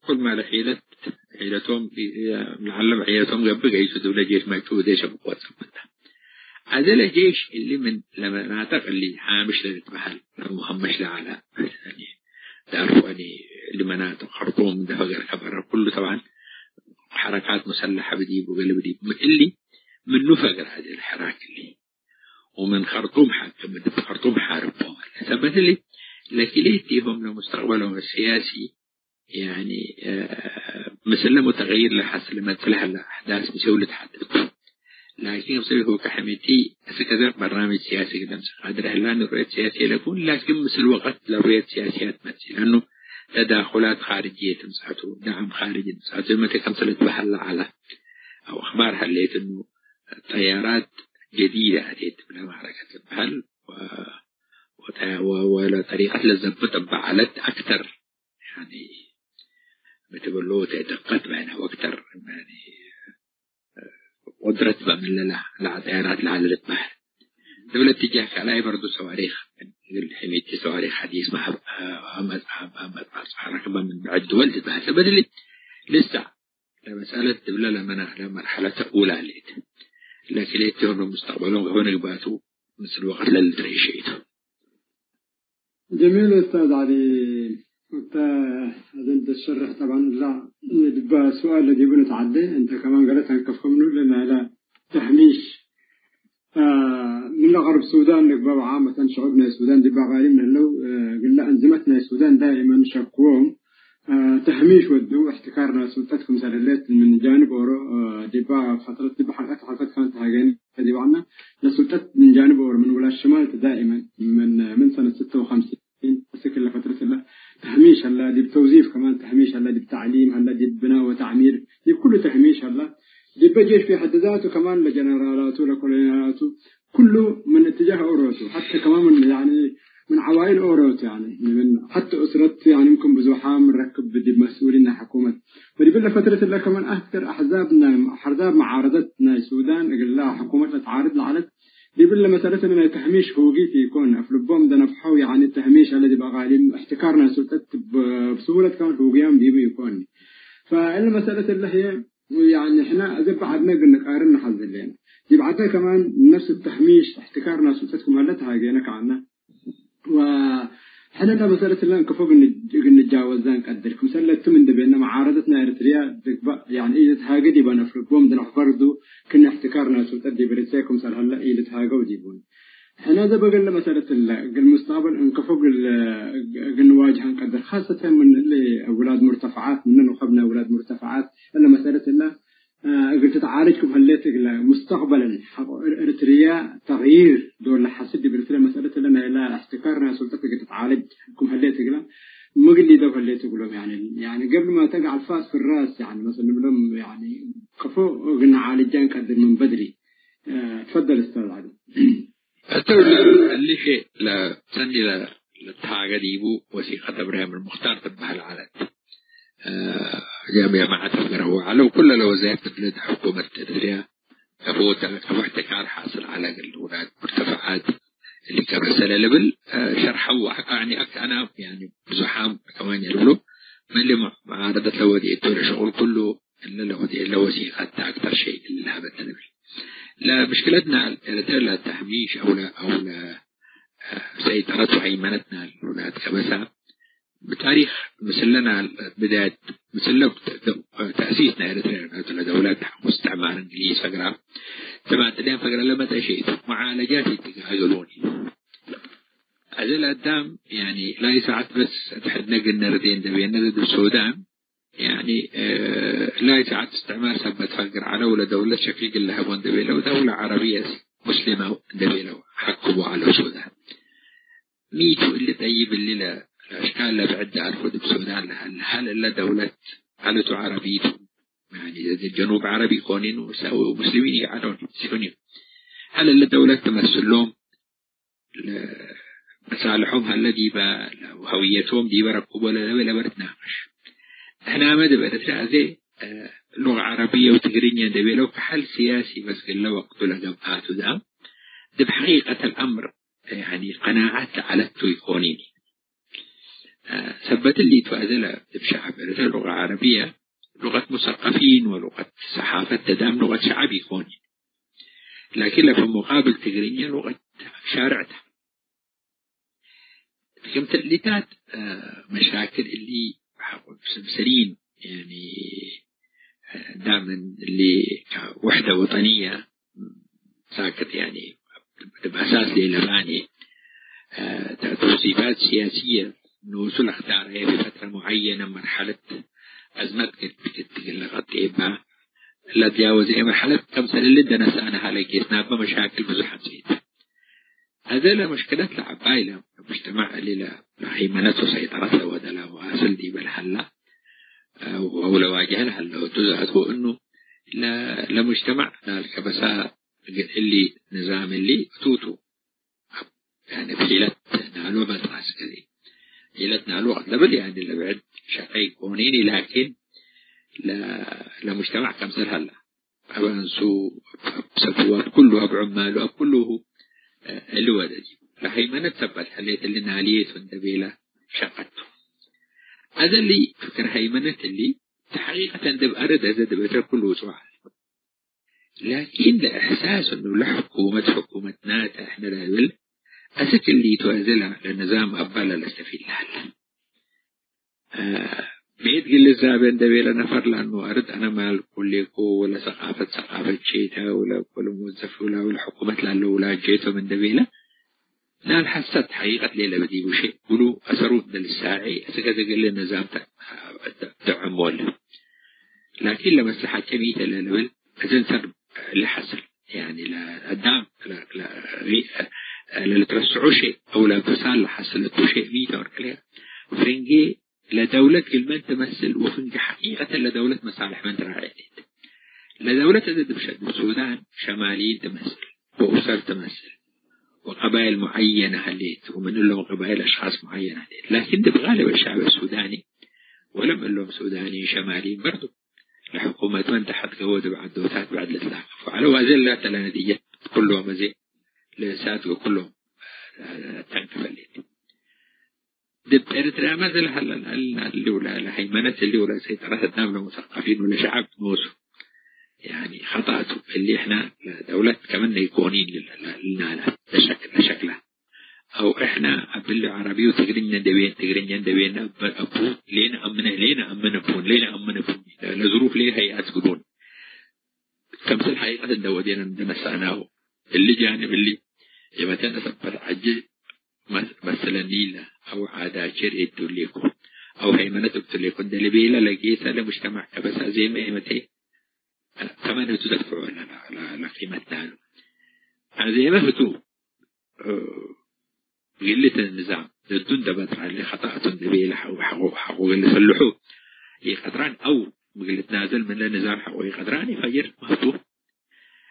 ኩልመ ለሒለት፣ ሒለቶም፣ ለዐለ ሒለቶም ገብእ ገይሱ ዲብለ ጄሽ መጩ ወዴ ሸብቆ ጸብጠ። አዜ ለጄሽ እሊ ምን ለመናጥቅ እሊ ሃምሽ ለልትበሀል፣ ለሙሀመሽ ለዐለ፣ ዳርፎ እሊ፣ እሊ መናጥቅ ከርጡም እንደ ፈገር ከበረ ኩሉ ጠብዓን ሐረካት ሙሰለሐ ብዲቡ ወገሌ ብዲቡ። ምን እሊ ምኑ ፈግር አዜ ለሐራክ እሊ። ወምን ከርጡም ሐክም፣ ምን ከርጡም ሐርቦም አለ። ሰበት እሊ ለክልኤቲሆም ለሙስተቅበሎም ሲያሲ፣ ያኒ፣ እ፣ ምስለ ሙተገይር ለሐስል መጽእ ለሀለ አሕዳስ ምሰው ልትሐደድ። ላኪን፣ ክምሰል ህወከ ሕሚቲ፣ እስክ አዜ በርናምጅ ሲያሲ ክደምጽእ ቃድር ህላኒ ሩእየት ሲያሲየ ለኩን፣ ላኪን፣ ምስል ወቀት ለሩእየት ሲያሲያት መጽእ። ለአኑ ተዳኩላት ካርጅየ ትምጻቱ፣ ደዓም ካርጅ ትምጻቱ፣ መተ ከምሰል ልትበሀል ለዐለ አው አክባር ሀሌት እኑ ጠያራት ጀዲደ አቴት እብለ ማዕረከት ልትበሀል ወ-፣ ወጠ-፣ ወ-፣ ወለ ጠሪቀት ለዘብጥ እበ ዐለት አክተር፣ ያኒ፣ ምትብሎ ተደቀት በይነ ወአክተር፣ ያኒ፣ ለላ ለዐጠያራት ለሀለ ልትበህል። እብ ለእትጃህ ካልኣይ በርዱ ሰዋሪክ፣ እግል ሕሜቲ ሰዋሪክ ሐዲስ መ-፣ አመጽ-፣ አመጽ-፣ አመጽ-፣ ረክበ ምን ብዕድ ድወል ትትበህል። ሰበት እሊ ልሰዕ ለመስአለት ዲብለ ለመነ-፣ ለመርሐለት ኡላ ሌት። ለክልኤቲሆም ለሙስተቅበሎም ከፎ ንግባቱ ምስል ወቅት ለልትረኤ ሸይቱ። ጀሚል ኡስታዝ ዐሊ፣ እተ አዘ እንዴ ትሸርሕ ጠብዐን እላ ዲበ ሱኣል ለዲቡ ንትዓዴ፣ እንተ ከማን ገሌ ተንከፍ ክምኑ ለናይለ ተህሚሽ፣ አ፣ ምን ለቀርብ ሱዳን ንግበእ ወዓመተን ሽዑብ ናይ ሱዳን ዲበ አቃሊም ለህለው፣ አ፣ እግለ አንዝመት ናይ ሱዳን ዳኢመን ሸክዎም፣ አ፣ ተህሚሽ ወዱ፣ እሕትካር ናይ ሱልጠት ክምሰል ህሌት ምን ጃንብ ኦሮ፣ አ፣ ዲበ ፈትረት ዲበ ሐልቀት ሐልፈት ካን ተሃገነ ዲብ ዐና፣ ለሱልጠት ምን ጃንብ ኦሮ ምን ውላድ ሽማል ተ ዳኢመን ምን፣ ምን ሰነት ስተ ወሐምሲን እስክ እለ ፈትረት እለ ተህሚሽ ሀላ፣ ዲብ ተውዚፍ ከማን ተህሚሽ ሀላ፣ ዲብ ተዕሊም ሀላ፣ ዲብ ብና ወተዕሚር፣ ዲብ ኩሉ ተህሚሽ ሀላ። ዲበ ጄሽ ፊ ሐድ ዛቱ ከማን ለጀነራላቱ ለኮሎኔላቱ ኩሉ ምን እትጃህ ኦሮቱ፣ ሐተ ከማን ምን፣ ያኒ፣ ምን ዐዋይል ኦሮቱ፣ ያኒ፣ ምን ሐተ እስረት፣ ያኒ፣ ምክን ብዙሓም ረክብ ዲብ መስኡሊን ናይ ሕኩመት። ወዲብ እለ ፈትረት እለ ከማን አክተር አሕዛብ ናይ፣ አሕዛብ መዓረደት ናይ ሱዳን እግላ ሕኩመት ለትዓርድ ለዐለት ዲብ እለ መሰለት እለ ናይ ተህሚሽ ሁጊት ኢኮን፣ አፍ ልቦም እንዴ ነፍሐው፣ ያኒ ተህሚሽ አለ ዲብ አቃሊም፣ እሕትካር ናይ ሱልጠት ብ-፣ ብስሁለት ከማን ሁግያም ዲቡ ኢኮን። ፈእለ መሰለት እለ ህዬ፣ ያኒ ሕነ እዘ በዐድነ እግል ንቃርን ነሐዝሌነ። ዲብ ዐደ ከማን ነፍስ ተህሚሽ፣ እሕትካር ናይ ሱልጠት ክም ሀለ ተሃጌነ ከዐነ። ወሕነ ለመሰለት እለ እንክፎ እግል ንጃወዛ እንቀድር። ክምሰለ ቱ ምን ዲቤነ መዓረደት ናይ ኤረትርያ ትግበእ፣ ያኒ ኢልትሃገ ዲበ ነፍር ቦም ድነሕ ፈርዱ ክነ እሕትካር ናይ ሱልጠት ዲብ ኤረትርያ ክምሰል ሀለ ኢልትሃገው ዲቡን። ሕነ ዘበገለ መሰለት እለ እግል ሙስተቅበል እንክፎ እግል፣ እግል ንዋጅሀ እንቀድር። ካሰተን ምን እሊ ውላድ ሙርተፈዓት፣ ምነ ንኸብ ናይ ውላድ ሙርተፈዓት እለ መሰለት እለ እግል ትትዓለጅ ክም ህሌት እግለ ሙስተቅበለን ሐቆ ኤር-፣ ኤርትርያ ተግይር ዶል ለሐስድ ዲብ ኤርትርያ መስአለት እለ ናይላ እሕትካር ናይ ሱልጠት እግል ትትዓለጅ ክም ህሌት እግለ ምግል ሊደው ህሌት እግሎም። ያኒ፣ ያኒ ገብለ ማ ተግዕ አልፋስ ፊ ራስ፣ ያኒ መሰል ንብሎም፣ ያኒ ከፎ እግል ነዓልጃ እንቀድር ምን በድሪ። እ፣ ትፈደል ኡስታዝ ዐሊ። እተ እሊ ሸይ ለሰኒ ለ-፣ ለተሃገ ዲቡ ወሲቀት እብራሂም አልሙክታር ትበሀል ዐለት። እ፣ ጀማዐት አፍገረው ዐለው። ኩለ ለወዛይፍ ትብለ ሕኩመት ኤርትርያ ከፎ ተ-፣ ከፎ እሕትካር ሓስል ዐለ እግል ውላድ ሙርተፈዓት እሊ ከበሰለ ልብል፣ እ፣ ሸርሐው። ሐቅ ያኒ አክ-፣ አና ያኒ ብዙሓም ከማን ልብሎ ምን ለመዓረደት ለወዴ እቱ ለሸቁል ኩሉ እለ ለወዴ ለወሲቀት አክተር ሸይ እሊ ለሀበት ልብል። ለምሽክለትና ኤረትርያ ለተህሚሽ አው ለ-፣ አው ለ-፣ ሰይጠረት ወሀይመነትና ለውላድ ከበሳ ብታሪክ ምስለና ብዳየት ምስለ ተእሲስ ናይ ኤረትርያ ለደውለት ሐቆ እስትዕማር እንግሊዝ ፈግራ ተማጥልያን ፈግራ ለመጠ ሸይቱ መዓለጃት ይትጋገሉኒ። አዜ ለአዳም ያኒ ላይ ሰዓት በስ አትሐድነ ግነ ርዴ እንደ ቤነ ዲብ ሱዳን ያኒ፣ እ፣ ላይ ሰዓት እስትዕማር ሰበት ፈግር ዐለው ለደውለት ሸክል እግል ለሀቦ እንደ ቤለው ደውለ ዐረብየ ሙስሊመ እንደ ቤለው ሐክቦ ዐለው ሱዳን። ሚቱ እሊ ጠይብ እሊ ለ-፣ ለአሽካል ለብዕድ አርፉ ዲብ ሱዳን ለሀለ። ሀል እለ ደውለት ዐለቱ ዐረቢቱ፣ ያኒ ጀኑብ ዐረብ ኢኮኒን ወሰ-፣ ወሙስሊሚን ይዐለውን ሲሁን፣ ሀል እለ ደውለት ትመስሎም ለመሳልሖም ሀለ ዲበ፣ ለሀውየቶም ዲበ ረክቦ ለለበ ለበ ልትናቀሽ። እሕናመ ዲብ ኤረትርያ አዜ፣ እ፣ ሉቀ ዐረብየ ወትግርኛ እንዴ ቤለው ከሐል ስያሲ በስ እግለ ወቅቱ ለገብአቱ ዳ፣ ዲብ ሐቂቀት አልአምር፣ ያኒ፣ ቀናዐት ለዐለት ቱ ኢኮኒኒ። እ፣ ሰበት እሊቱ አዜ ለ-፣ ዲብ ሸዐብ ኤረትርያ ሉቀ ዐረብየ ሉቀት ሙሰቀፊን ወሉቀት ሰሓፈት ተዳም ሉቀት ሸዐብ ኢኮን። ላኪን ለፈ ሙቃብል ትግርኛ ሉቀት ሻርዕ ተ። ክምተ እሊታት፣ እ፣ መሻክል እሊ ሐቆ ምስልሰሊን፣ ያኒ፣ እ፣ ዳምን እሊ ከወሕደ ወጠንየ ሳክት፣ ያኒ፣ እብ አሳስ ሌለባኒ፣ እ፣ ተውሲባት ሲያስየ ኖሱ ለክታረየ ፊ ፈትረ ሙዐየነ መርሐለት አዝመት ክት-፣ ክትግለ ቀጤባ ለትጃወዘ መርሐለት ከምሰል እሊ ደነሳነ ሀለ ጌስ ናበ መሻክል ብዙሕ አምጽኢት። አዜ ለመሽክለት ለዐባይ ለሙጅተማዕ እሊ ለሀይመነት ወሰይጠረት ለወደ ለዋስል ዲበ ለሀላ፣ እ፣ አው ለዋጅሀ ለሀለ ወቱ ዛቱ እኑ ለ-፣ ለሙጅተማዕ ለአልከበሳ እግል እሊ ንዛም እሊ እቱቱ። ያኒ ሒለት ናሉ በጥራስ ከዚ ሒለት ናሉ ወቅት ለብል ያኒ ለብዕድ ሸቀይ ኮኒኒ ላኪን ለ-፣ ለሙጅተማዕ ከምሰል ሀላ። አብ አንሱ፣ አብ ሰብዋት ኩሉ፣ አብ ዑማሉ፣ አብ ኩሉሁ፣ እ፣ እሊ ወደ ዲቡ። ለሀይመነት ሰበት ሐሌት እሊ ናልዬቱ እንደ ቤለ ሸቀቱ። አዘ እሊ ፍክር ሀይመነት እሊ፣ ተሐቂቀተን ዲብ አርድ አዘ ዲብ ኤረትርያ ኩሉ ውጹዕ ዐለ። ላኪን ለእሕሳስ እኑ ለሕኩመት፣ ሕኩመትናተ እሕነ ለልብል፣ አስክ እሊቱ አዘ ለ-፣ ለንዛም አባላ ለስተፊድ ለሀለ። አ፣ ቤት ግንዛቤ እንደ ቤለ ነፈር፣ ላኑ አርድ አነ ማል ኩሌኮ ወለ ሰቃፈት ሰቃፈቼ ተ ወለ፣ ወለ ሙወዘፍ ወለ፣ ወለ ሕኩመት ላለው ውላጄቶም እንደ ቤለ፣ ናል ሐሰት ሐቂቀት ሌለ በዲቡ ሼእ ብሉ አሰሩ እንደ ልሳዔ፣ አስክ አዘ እሊ ንዛም ተ-፣ ተዐሞለ። ላኪን ለመስለሐቼ ሚ ተ ለልብል፣ እዘን ሰር ለሐስል፣ ያኒ ለአዳም ለ-፣ ለ-፣ ለልትረስዑ ሼእ አው ለእንፍሳል ለሐስለቱ ሼእ ሚ ተ ወርቅልያ፣ ፍንጌ ለደውለት ግል መን ትመስል ወፍንጌ ሐቂቀተን ለደውለት መሳልሕ መን ትራዔ ቴት። ለደውለት እዘ ዲብ ሸ-፣ ዲብ ሱዳን ሸማልይን ትመስል ወኡሰር ትመስል ወቀባይል ሙዐየነ ሀሌት ወምን እሎም ቀባይል አሽኻስ ሙዐየነ ሀሌት። ላኪን ዲብ ጋልብ አሻዕብ ሱዳኒ ወለም እሎም ሱዳንይን ሸማልይን በርዱ ለሕኩመት መን ተሐት ገወ ዲብ ዐዶታት ብዕድ ልትላከፉ ዐለው። አዜ ላተ ለነቲጀት ኩሎም አዜ ለእሳት ወኩሎም ተንክፈሌት። ዲብ ኤረትርያመ ዘለሀለ ለሀይመነት እሊ ወለሰይጠረት አዳም ለሙሰቀፊን ወለሸዐብ ኖሱ፣ ያኒ፣ ኸጠአቱ። እሊ ሕነ ለደውለት ከምነ ኢኮኒን ልናለ ለሸክ-፣ ለሸክለ። አው እሕነ እብሊ ዐረቢ ወትግርኛ እንዴ ቤን፣ ትግርኛ እንዴ ቤን፣ አበ-፣ አቡ ሌነ አምነ፣ ሌነ አምን አቡን፣ ሌነ አምን አቡን፣ ለዝሩፍ ሌ ሀይአት ግቡን። ከምስል ሐቂቀት እንደ ወዴነ እንደ ነሳእናሁ፣ እሊ ጃንብ እሊ የመተነ ሰበት ዐጅ መስ-፣ መስለኒ ኢለ፣ አው ዓዳቼ ርኤት ቱ ሌኮ፣ አው ሀይመነት እብ ቱ ሌኮ እንደ ልቤለ ለጌሰ ለሙጅተማዕ ከበሰ አዜመ ኤመቴ ተመን ህቱ ደፍዖ ለ-፣ ለ-፣ ለ-፣ ለቂመት ላሉ። አዜመ ህቱ፣ እ፣ ግልት ንዛም ድዱ እንደ በጥራለ ኸጠአቱ እንደ ቤለ ሐቆ፣ ሐቆ፣ ሐቆ ግል ሰልሑ ኢቀድራን አው ምግል ትናዘል ምንለ ንዛም ሐቆ ኢቀድራን ኢፈጅር መህቱ።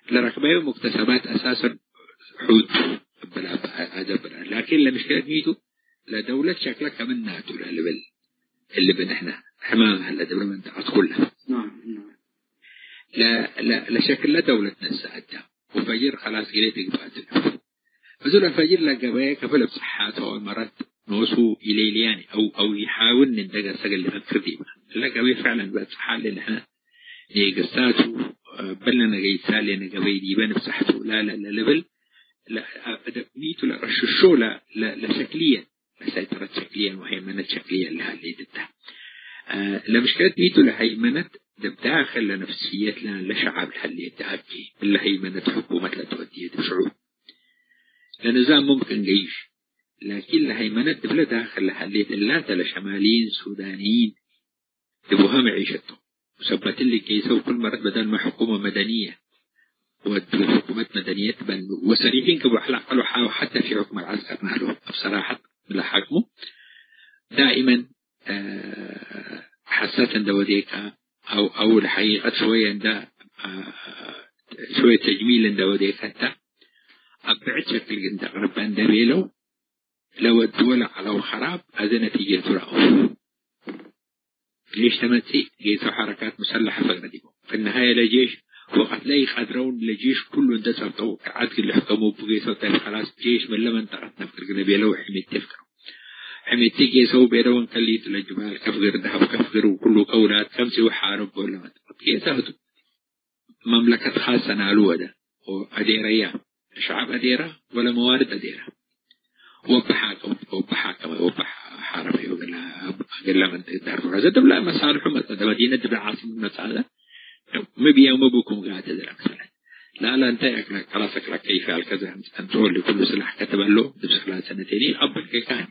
ለረክበዩ ሙክተሰባት አሳሰን ሑድ እብላ አጀብራ። ላኪን ለምሽክለት ሚቱ ለደውለት ሸክለ ከምናቱ ለልብል እሊ ብንሕና ሕማም ሀለ ድብረ መንጠቀት ኩለ። ናም፣ ናም። ለ-፣ ለ-፣ ለሸክለ ደውለት ነሰአተ ወፈጅር ከላስ ግሌ ትግባቱ። እዙ ለፈጅር ለገበየ ከፈ ለብጽሓቶ መረት ኖሱ ኢሌልያኒ አው፣ አው ይሓውን እንደ ገሰገ ልፈክር ዲበ። ለገበየ ፍዕለን በጽሓ ለንሕነ ኔገሳቱ፣ በልነ ነገይሳሌ ነገበይ ዲበ ንብጻሕቱ ላለ ለልብል፣ ለ-፣ ሚቱ ለረሽሾ ለ-፣ ለ-፣ ለሸክልየን፣ ለሰይጠረት ሸክልየን ወሀይመነት ሸክልየን ለሀሌት እተ። ለምሽከለት ሚቱ ለሀይመነት ዲብ ዳክል ለነፍስየት ለ-፣ ለሸዓብ ለሀሌት ተአኬ፣ እለ ሀይመነት ሕኩመት ለትወድየ ዲብ ሽዑብ። ለንዛም ሙምክን ገይሽ፣ ላኪን ለሀይመነት ዲብለ ዳክል ለሀሌት እላተ ለሸማልይን ሱዳንይን ዲብ ወሀ መዒሸቶም። ወሰበት እሊ ጌሰው ኩል መረት በደልመ ሕኩመ መደንየ ወዱ ሕኩመት መደንየት በኑ ወሰሪፊን ክም ወሐላቀሉ ሓው ሐተ ፊ ሕኩም አልዐስከር ናሉ። እብ ሰራሐት ለሓክሙ ዳኢመን፣ አ፣ ሐሰት እንደ ወዴካ አው፣ አው ለሐቂቀት ሸወየ እንደ፣ አ፣ ሸወየ ተጅሚል እንደ ወዴካ እተ አብ ብዕድ ሸክል እንደ ቅርበ እንደ ቤለው ለወድወ ለዐለው ኸራብ አዜ ነቲጀቱ ረአው። ጄሽ ተመጽእ ጌሰው ሐረካት ሙሰለሐ ፈግረ ዲቦም። ፍነሃየ ለጄሽ ወቀት ለኢቀድረውን ለጄሽ ኩሉ እንደ ጸብጠው፣ ከዐድ እግል ልሕከሙ እቡ ጌሰው ተ። ከላስ ጄሽ ምን ለመንጠቀት ነፍግር ግነ ቤለው ሕሚቲ ፍግረው። ሕሚቲ ጌሰው ቤለውን ከሊቱ ለጅባል ከፍግር፣ ደሀብ ከፍግር ወኩሉ ከውላት ከምጽኡ ሓርብ ጎለ መንጠቀት ጌሰ ህቱ። መምለከት ኻሰ ናሉ ወደ ወአዴረያ፣ ሸዐብ አዴራ ወለ መዋርድ አዴራ። ወበ ሓከመ፣ ወበ ሓከመ፣ ወበ ሓረመ ወገላ፣ ገላ መንጠቅ ዳር ዱረ ዘ ድብላ መሳልሑ መጸ፣ መዲነት ድብላ ዓስመት መጽአለ። ሚ ብያሙ ብኩም ጋተ ዘለ መሰለ። ላላ እንተ ከላሰክ ለከይፍ አልከዘ አንጽ-፣ አንጽሮ ለኩሉ ስላሕ ከተበሎ ድብ ሰላት ሰነቴኒ አበል ከካን።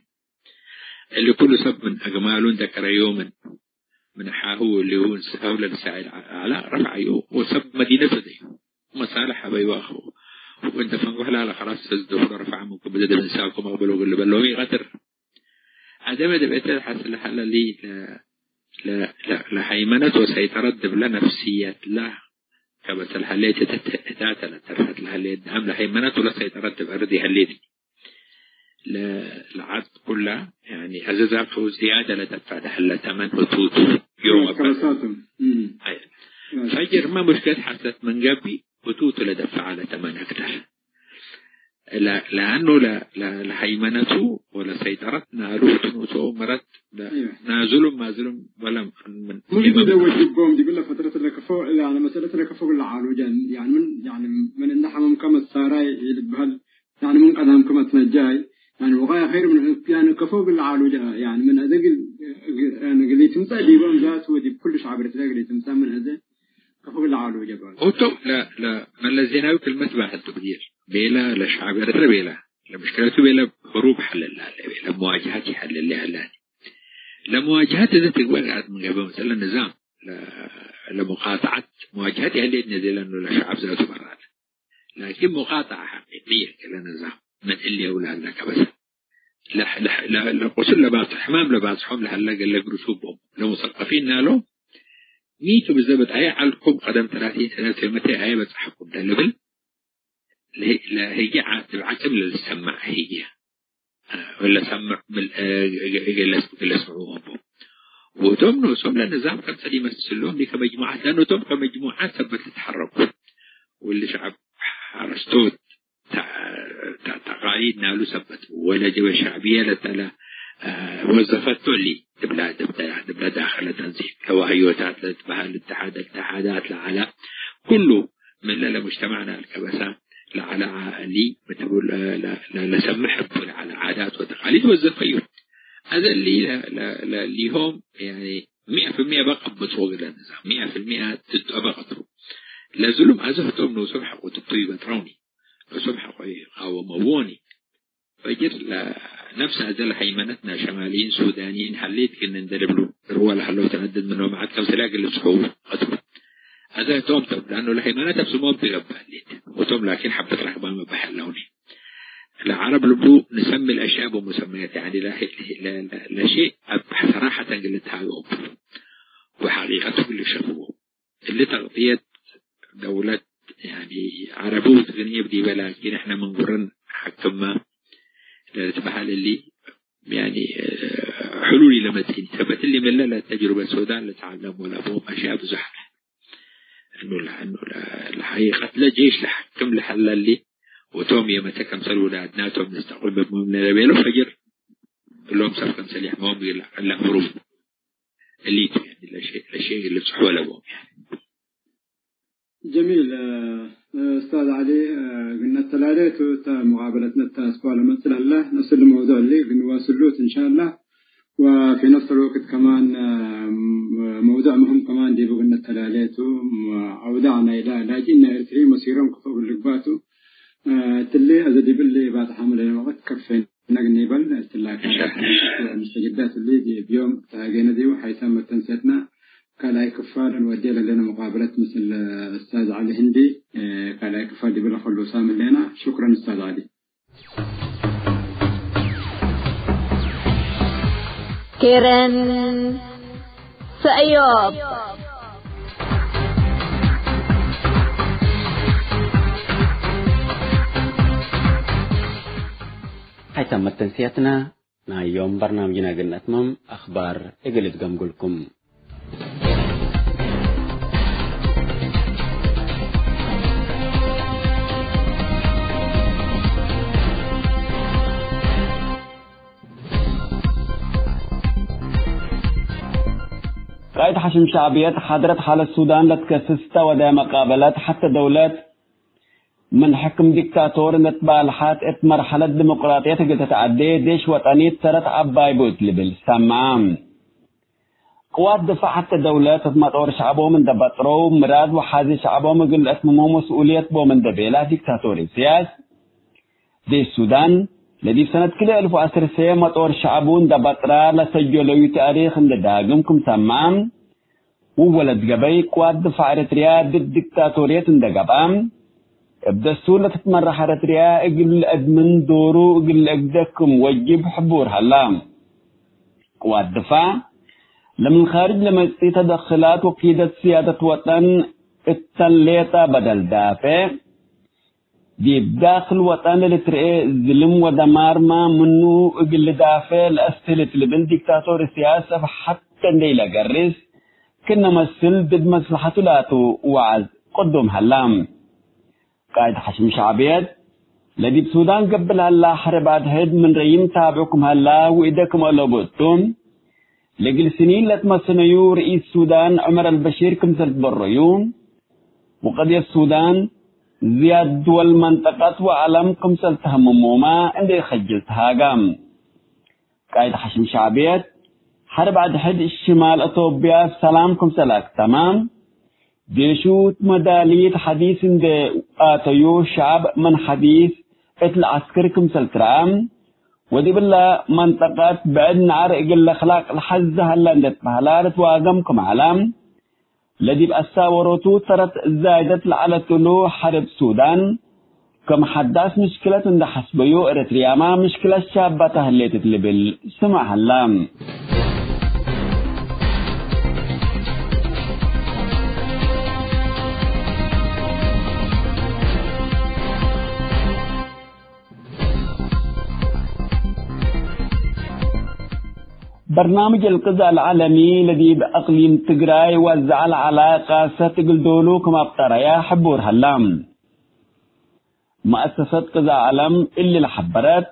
እሊ ኩሉ ሰብ ምን አግማሉ እንደ ከረዮምን ምን ሓሁ እሊሁ እንስሳሁ ለልሳዕድ ዐላ ረፍዐዩ ወሰብ መዲነት ወደዩ። መሳልሕ ሀበዩ አኸው። ወእንተ ፈንጎሕ ላለ ከላስ ሰዝደሁ ለረፍዐ ምንኩም ብዘ ዲብ እንሳኩም አቅብሎ እግል ልበሎም ኢቀድር። አደመ ዲብ ኤተ ሐስል ሀለ ሊ ለ-፣ ለ-፣ ለ-፣ ለሀይመነት ወሰይጠረት ዲብለ ነፍስየትለ ከበሰል ሀሌት እተ-፣ እተ-፣ እታተ ለተርፈት ለሀሌት ደአም ለሀይመነት ወለሰይጠረት ዲብ አርድ ይሀሌት። ለ-፣ ለዐድ ኩላ፣ ያኒ፣ አዘዛቱ ዝያደ ለደፈዕ ለሀለ ተመን ህቱቱ ዮም አበ-፣ ከበሳቱ። እም። አይ። ፈጅርመ ሙሽክለት ሐሰት ምን ገብእ፣ ህቱ ቱ ለደፍዐ ለተመን አክተር። ለ-፣ ለአኑ ለ-፣ ለ-፣ ለሀይመነቱ ወለሰይጠረት ናሉ ህቱ ኖሶ መረት ለ-፣ እየ። ናዝሉም ማዝሉም ወለም ምን ሙጅድ እለ ወጅቦም ዲብለ ፈትረት ለከፎ፣ ያኒ መሰለት ለከፎ እግል ለዓሉጀ፣ ያኒ ምን፣ ያኒ ምን እንደ ሐመምከ መሳራይ ይልብሀል፣ ያኒ ምን ቀዳምከ መትነጃይ፣ ያኒ ወቃየ ኸይር ምን፣ ያኒ ከፎ እግል ለዓሉጀ፣ ያኒ ምን አዜ እግል፣ እግ-፣ ያኒ እግል ኢትምጸእ ዲቦም ዛቱ ወዲብ ኩሉ ሸዕብ ኤረትርያ እግል ኢትምጸእ ምን አዜ ከፎ እግል ለዓሉጀ በል። ኦቶ ለ-፣ ለመለስ ዜናዊ ክልመት ባሕል ቱ ብዬ ቤለ ለሸዕብ ኤረትርያ ቤለ ለምሽክለቱ ቤለ ህሩብ ሐለል ላለ ቤለ መዋጅሀት ይሐለል ያለ ለመዋጅሀት እዘ ትግበእ ገአት ምን ገብእ መሰለ ንዛም ለ-፣ ለሙቃጠዐት መዋጅሀት ይሀሌት ነዜ ለኑ ለሸዐብ ዛቱ በራለ። ላኪን ሙቃጠዐ ሐቂቅየ እለ ንዛም ምን እሊ አውላድ ለከበሰ ለሕ-፣ ለሕ-፣ ለ-፣ ለቁስል ለባጽ-፣ ሕማም ለባጽሖም ለሀለ ገለ ግሩሱቦም ለሙሰቀፊን ናሎም ሚቱ ብዘበጥ አየ ዐልኩም ቀደም ተላቲን ሰነት መቴ አየ በጽሐኩም ለልብል ለህ-፣ ለህዬ ዐ-፣ እብ ዐቅብ ለልሰመዕ ህዬ፣ እ፣ ለሰምዕ ብል-፣ እ፣ እገ-፣ እገ ለስ-፣ እገ ለስምዑ እቡ። ወቶም ኖሶም ለንዛም ከምሰል ይመስሎም ሊከመጅሙዓት፣ ለአኑ ቶም ከመጅሙዓት ሰበት ልትሐረኩ። ወሊ ሸዐብ ሐረስቶት ተ-፣ ተ-፣ ተቃሊድ ናሉ ሰበት ወለጀበ ሸዕብየ ለተለ፣ እ፣ ወዘፈቶ እሊ ድብለ፣ ድብለ፣ ድብለ ዳክለ ተንዚም ለዋህዮታት ለትበሀል እተሓደ፣ እተሓዳት ለዐለ ኩሉ ምን ለለሙጅተማዕና አልከበሳ ለዐለ ዐሊ ምትቡ ለ-፣ ለ-፣ ለ-፣ ለሰምሕ እቡ ለዐለ ዓዳት ወተቃሊድ ወዘፈዩ። አዘ እሊ ለ-፣ ለ-፣ ለ-፣ ሊሆም ያኒ ሚአ ፊልሚአ በቀብጽ ወግለ ንዛም ሚአ ፊልሚአ ትቱ አበቀቱ። ለዝሉም አዘ ህቶም ኖሶም ሐቆ ትቱ ይበጥረውኒ። ኖሶም ሐቆ ይቃወመዎኒ። ፈጅር ለነፍስ አዘ ለሀይመነትና ሸማልይን ሱዳንይን ሀሌት ክእነ እንዴ ልብሉ፣ እርወ ለሀለው ተነድድ ምኖም ዐድ ከምሰል እግል ልጽሕዉ ቀድሩ። አዘ ህቶም ቶም፣ ለአኑ ለሀይመነት አብ ስሞም ትገብእ ሀሌት፣ ወቶም ላኪን ሐበት ረክባም እበ ሀለውኒ። ለዐረብ ልብሉ ንሰሚ ለአሽያእ ብሙሰመያት፣ ያኒ ለ-፣ ለ-፣ ለ-፣ ለሸይ አብ ሰራሐተን እግል ልትሃገው ወሐቂቀቱ እግል ልሸፍዎ። እሊ ተቅጥየት ደውለት፣ ያኒ፣ ዐረቢ ወትግርኛ ዲበ፣ ላኪን፣ እሕነ ምን ጉርን ሐክምመ ለልትበሀል እሊ፣ ያኒ፣ ሕሉል ኢለመጽእኒ። ሰበት እሊ፣ ምንለ ለተጅሩበት ሱዳን ልትዐለም ወለቦም አሽያእ ብዙሕ ዐለ። እኑ ለ-፣ እኑ ለ-፣ ለሐቂቀት ለጄሽ ለሐክም ለሀለ እሊ፣ ወቶም የመተ ከምሰል ውላድና ቶም ነስተቅብል ምን ለቤሎ ፈጅር፣ እሎም ሰብ ከምሰል ይሕመዎም ለአምሩ። እሊቱ፣ ያኒ፣ ለሸ-፣ ለሸይ ልብጽሖ ለቦም፣ ያኒ። ጀሚል፣ እ፣ ኡስታዝ ዐሊ፣ እ፣ እግል ነተላሌቱ እተ ሙቃበለትነ እተ አስቡዕ ለመጽእ ለህለ ነፍስ እሊ መውዱዕ እሊ እግል ንዋስሉት እንሻአላህ። ወፊ ነፍስ አልወቅት ከማን፣ እ፣ መውዱዕ ምህም ከማን ዲቡ እግል ነተላሌቱ፣ ዐውዳዕ ናይላ ላጅኢን ናይ ኤርትርዪ መሲሮም ክፎ እግል ልግባቱ፣ እ፣ እትሊ አዘ ዲብሊ ባጽሓም ለነ ወቅት ከፌ ነግኒ በል። እትላ ካለ እንሻአላህ። ሙስተጅዳት እሊ ዲብ ዮም ተሃጌነ ዲቡ ሐይሳም መተንሴትና ካልኣይ ክፋል እንወዴ ለህሌነ ሙቃበለት ምስል ኡስታዝ ዐሊ ህንዲ፣ ካልኣይ ክፋል ዲብለ ክሉ ሳምን ሌና። ሹክረን ኡስታዝ ዐሊ። ኬረን ሰእዮብ። ሐይሳም መተንስያትና ናይ ዮም በርናምጅነ እግል ነአትምም፣ አኽባር እግል እትገምግልኩም። ቃእድ ሐሽም ሸዕብየት ሓድረት ሓለት ሱዳን ለትከስስ ተ ወደ መቃበለት ሐተ ደውለት ምን ሕክም ዲክታቶር እንዴ ትባልሐት እት መርሐለት ዲሞቅራጥየት እግል ትትዐዴ ዴሽ ወጠኒት ሰረት ዐባይ ቡ እት ልብል ሰምዐ። ቅዋት ድፋዕ ሐተ ደውለት እት መጦር ሸዕቦም እንዴ በጥረው፣ ምራድ ወሓዚ ሸዕቦም እግል ለአትምሞ መስኡልየት ቦም እንዴ ቤላ ዲክታቶር ኢሳያስ፣ ዴሽ ሱዳን ለዲብ ሰነት ክልኤ እልፍ ወዐስር ሰ መጦር ሸዕቡ እንዴ በጥራ ለሰጀለዩ ተእሪክ እንዴ ዳግም ክም ሰምዐ፣ ወወለት ገበይ ቅዋት ድፋዕ ኤረትርያ ድድ ዲክታቶርየት እንዴ ገብአ፣ እብ ደስቱር ለትትመራሕ ኤረትርያ እግል ለአድምን ዶሩ እግል ለአግደ ክም ወጅብ ሕቡር ሀላ። ቅዋት ድፋዕ፣ ለምን ካርጅ ለመጽኢ ተደክላት ወቂደት ስያደት ወጠን እተን ሌጠ በደል ዳፌዕ፣ ዲብ ዳክል ወጠን ለልትርኤ ዝልም ወደማርመ ምኑ እግል ልዳፌዕ ለአስትህል እት ልብል ዲክታቶር ኢሳያስ እብ ሐቅ እንዴ ኢለገርስ፣ ክእነ መስል ድድ መስለሐቱ ላቱ ወዐዝ ቅዱም ሀላ። ቃእድ ሐሽም ሸዕብየት፣ ለዲብ ሱዳን ገብእ ለሀላ ሐርብ አድሕድ ምን ረይም ታብዕ ክም ሀላ ወኢደ ክም አለቡ እቱ፣ ለእግል ስኒን ለትመሰነዩ ርኢስ ሱዳን ዑመር አልበሺር ክምሰል ትበረዩ፣ ወቀድየት ሱዳን ዝያድ ድወል መንጠቀት ወዐለም ክምሰል ተሀምሞማ እንዴ ኢከጅል ተሃጋ። ቃእድ ሐሽም ሸዕብየት፣ ሐርብ አድሕድ ሽማል አቶብያ ሰላም ክምሰል አክተማ፣ ዴሹ እት መዳሊት ሐዲስ እንዴ አተዩ፣ ሸዐብ ምን ሐዲስ እት ለዐስክር ክምሰል ትረአ፣ ወዲብለ መንጠቀት ብዕድ ነዐር እግል ለክላቅ ለሐዘ ሀላ እንዴ ትበህላ ልትዋገም ክም ዐለ፣ ለዲብ አሳወሮቱ ተረት ዛይደት ለዐለት እሉ ሐርብ ሱዳን፣ ክም ሐዳስ ምሽክለት እንዴ ሐስበዩ፣ ኤረትርያመ ምሽክለት ሻባተ ህሌት እት ልብል ስምዕ ሀላ። በርናምጅ አልቅዛእ አልዓለሚ ለዲብ አቅሊም ትግራይ ወዘዐ ለዐለ ቃሰት እግል ዶሉ ክም አብጠረየ ሕቡር ሀላ። መአሰሰት ቅዛእ ዐለም እሊ ለሐበረት፣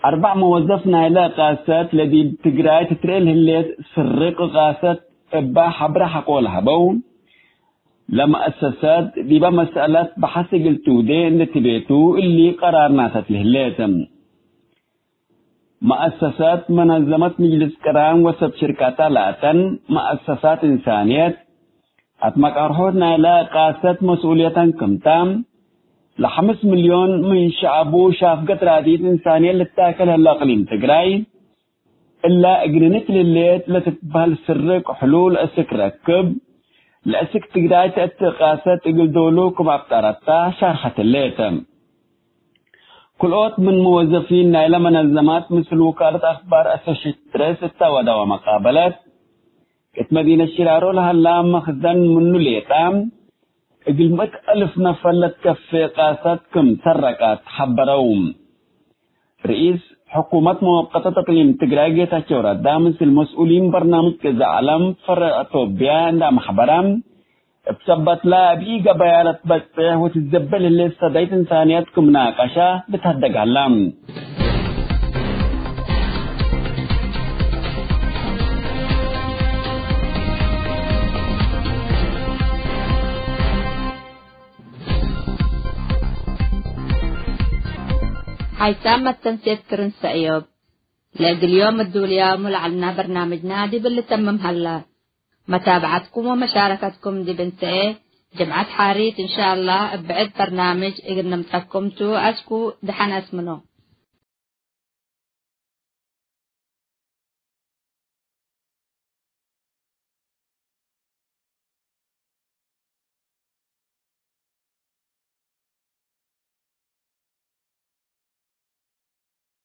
አርበዕ መወዘፍ ናይለ ቃሰት ለዲብ ትግራይ ትትርኤ ለህሌት ስርቅ ቃሰት እበ ሐብረ ሐቆ ለሀበው፣ ለመአሰሰት ዲበ መሰአለት በሐስ እግል ትውዴ እንዴ ትቤቱ እሊ ቀራር ናሰት ለህሌት። መአሰሳት መነዘመት ምጅልስ ቅራን ወሰብ ሽርካታ ላተን መአሰሳት እንሳንየት፣ አትመቃርሖት ናይለ ቃሰት መስኡልየተን ክምታ፣ ለሐምስ ሚልዮን ምን ሸዐቡ ሻፍገት ራድኢት እንሳንየት ልታከል ህለ እቅሊም ትግራይ፣ እላ እግንንት ልሌት ለትትበህል ስርቅ ሕሉል እስክ ረክብ፣ ለእስክ ትግራይ ተእቲ ቃሰት እግል ዶሉ ክም አብጠረታ ሻርሐት ህሌት። ክልኦት ምን መወዘፊን ናይለ መነዘማት ምስል ውካለት አክባር አሶሼትድ ፕሬስ እተ ወደወ መቃበለት፣ እት መዲነት ሽራሮ ለሀላ መክዘን ምኑ ሌጠ፣ እግል ምእት አልፍ ነፈር ለትከፌ ቃሰት ክም ሰረቀት ሐበረው። ርኢስ ሕኩመት መወቀተት እቅሊም ትግራይ ጌታቸው ረዳ ምስል መስኡሊን በርናምጅ ቅዛእ ዐለም ፈርዕ ቶብያ እንዳ መሕበረ፣ እብ ሰበትለ እብ ኢገበያ ለትበጽሕ ወትዘበል ህሌት ሰዳይት እንሳንየት ክም ናቀሻ ልትሀደግ ሀላ። ሓይሳም መተንሴት ክርን ሰእዮብ። ለእግል ዮም እዱልያሙ ለዐልና በርናምጅና ዲብ ልተምም ሀላ። መታብዐትኩም ወመሻረከትኩም ዲብ እንሰኤ ጅምዐት ሓሪት እንሻአላህ እብ ብዕድ በርናምጅ እግል ንምጸኩም ቱ። አስኩ ደሐን አስምኖ።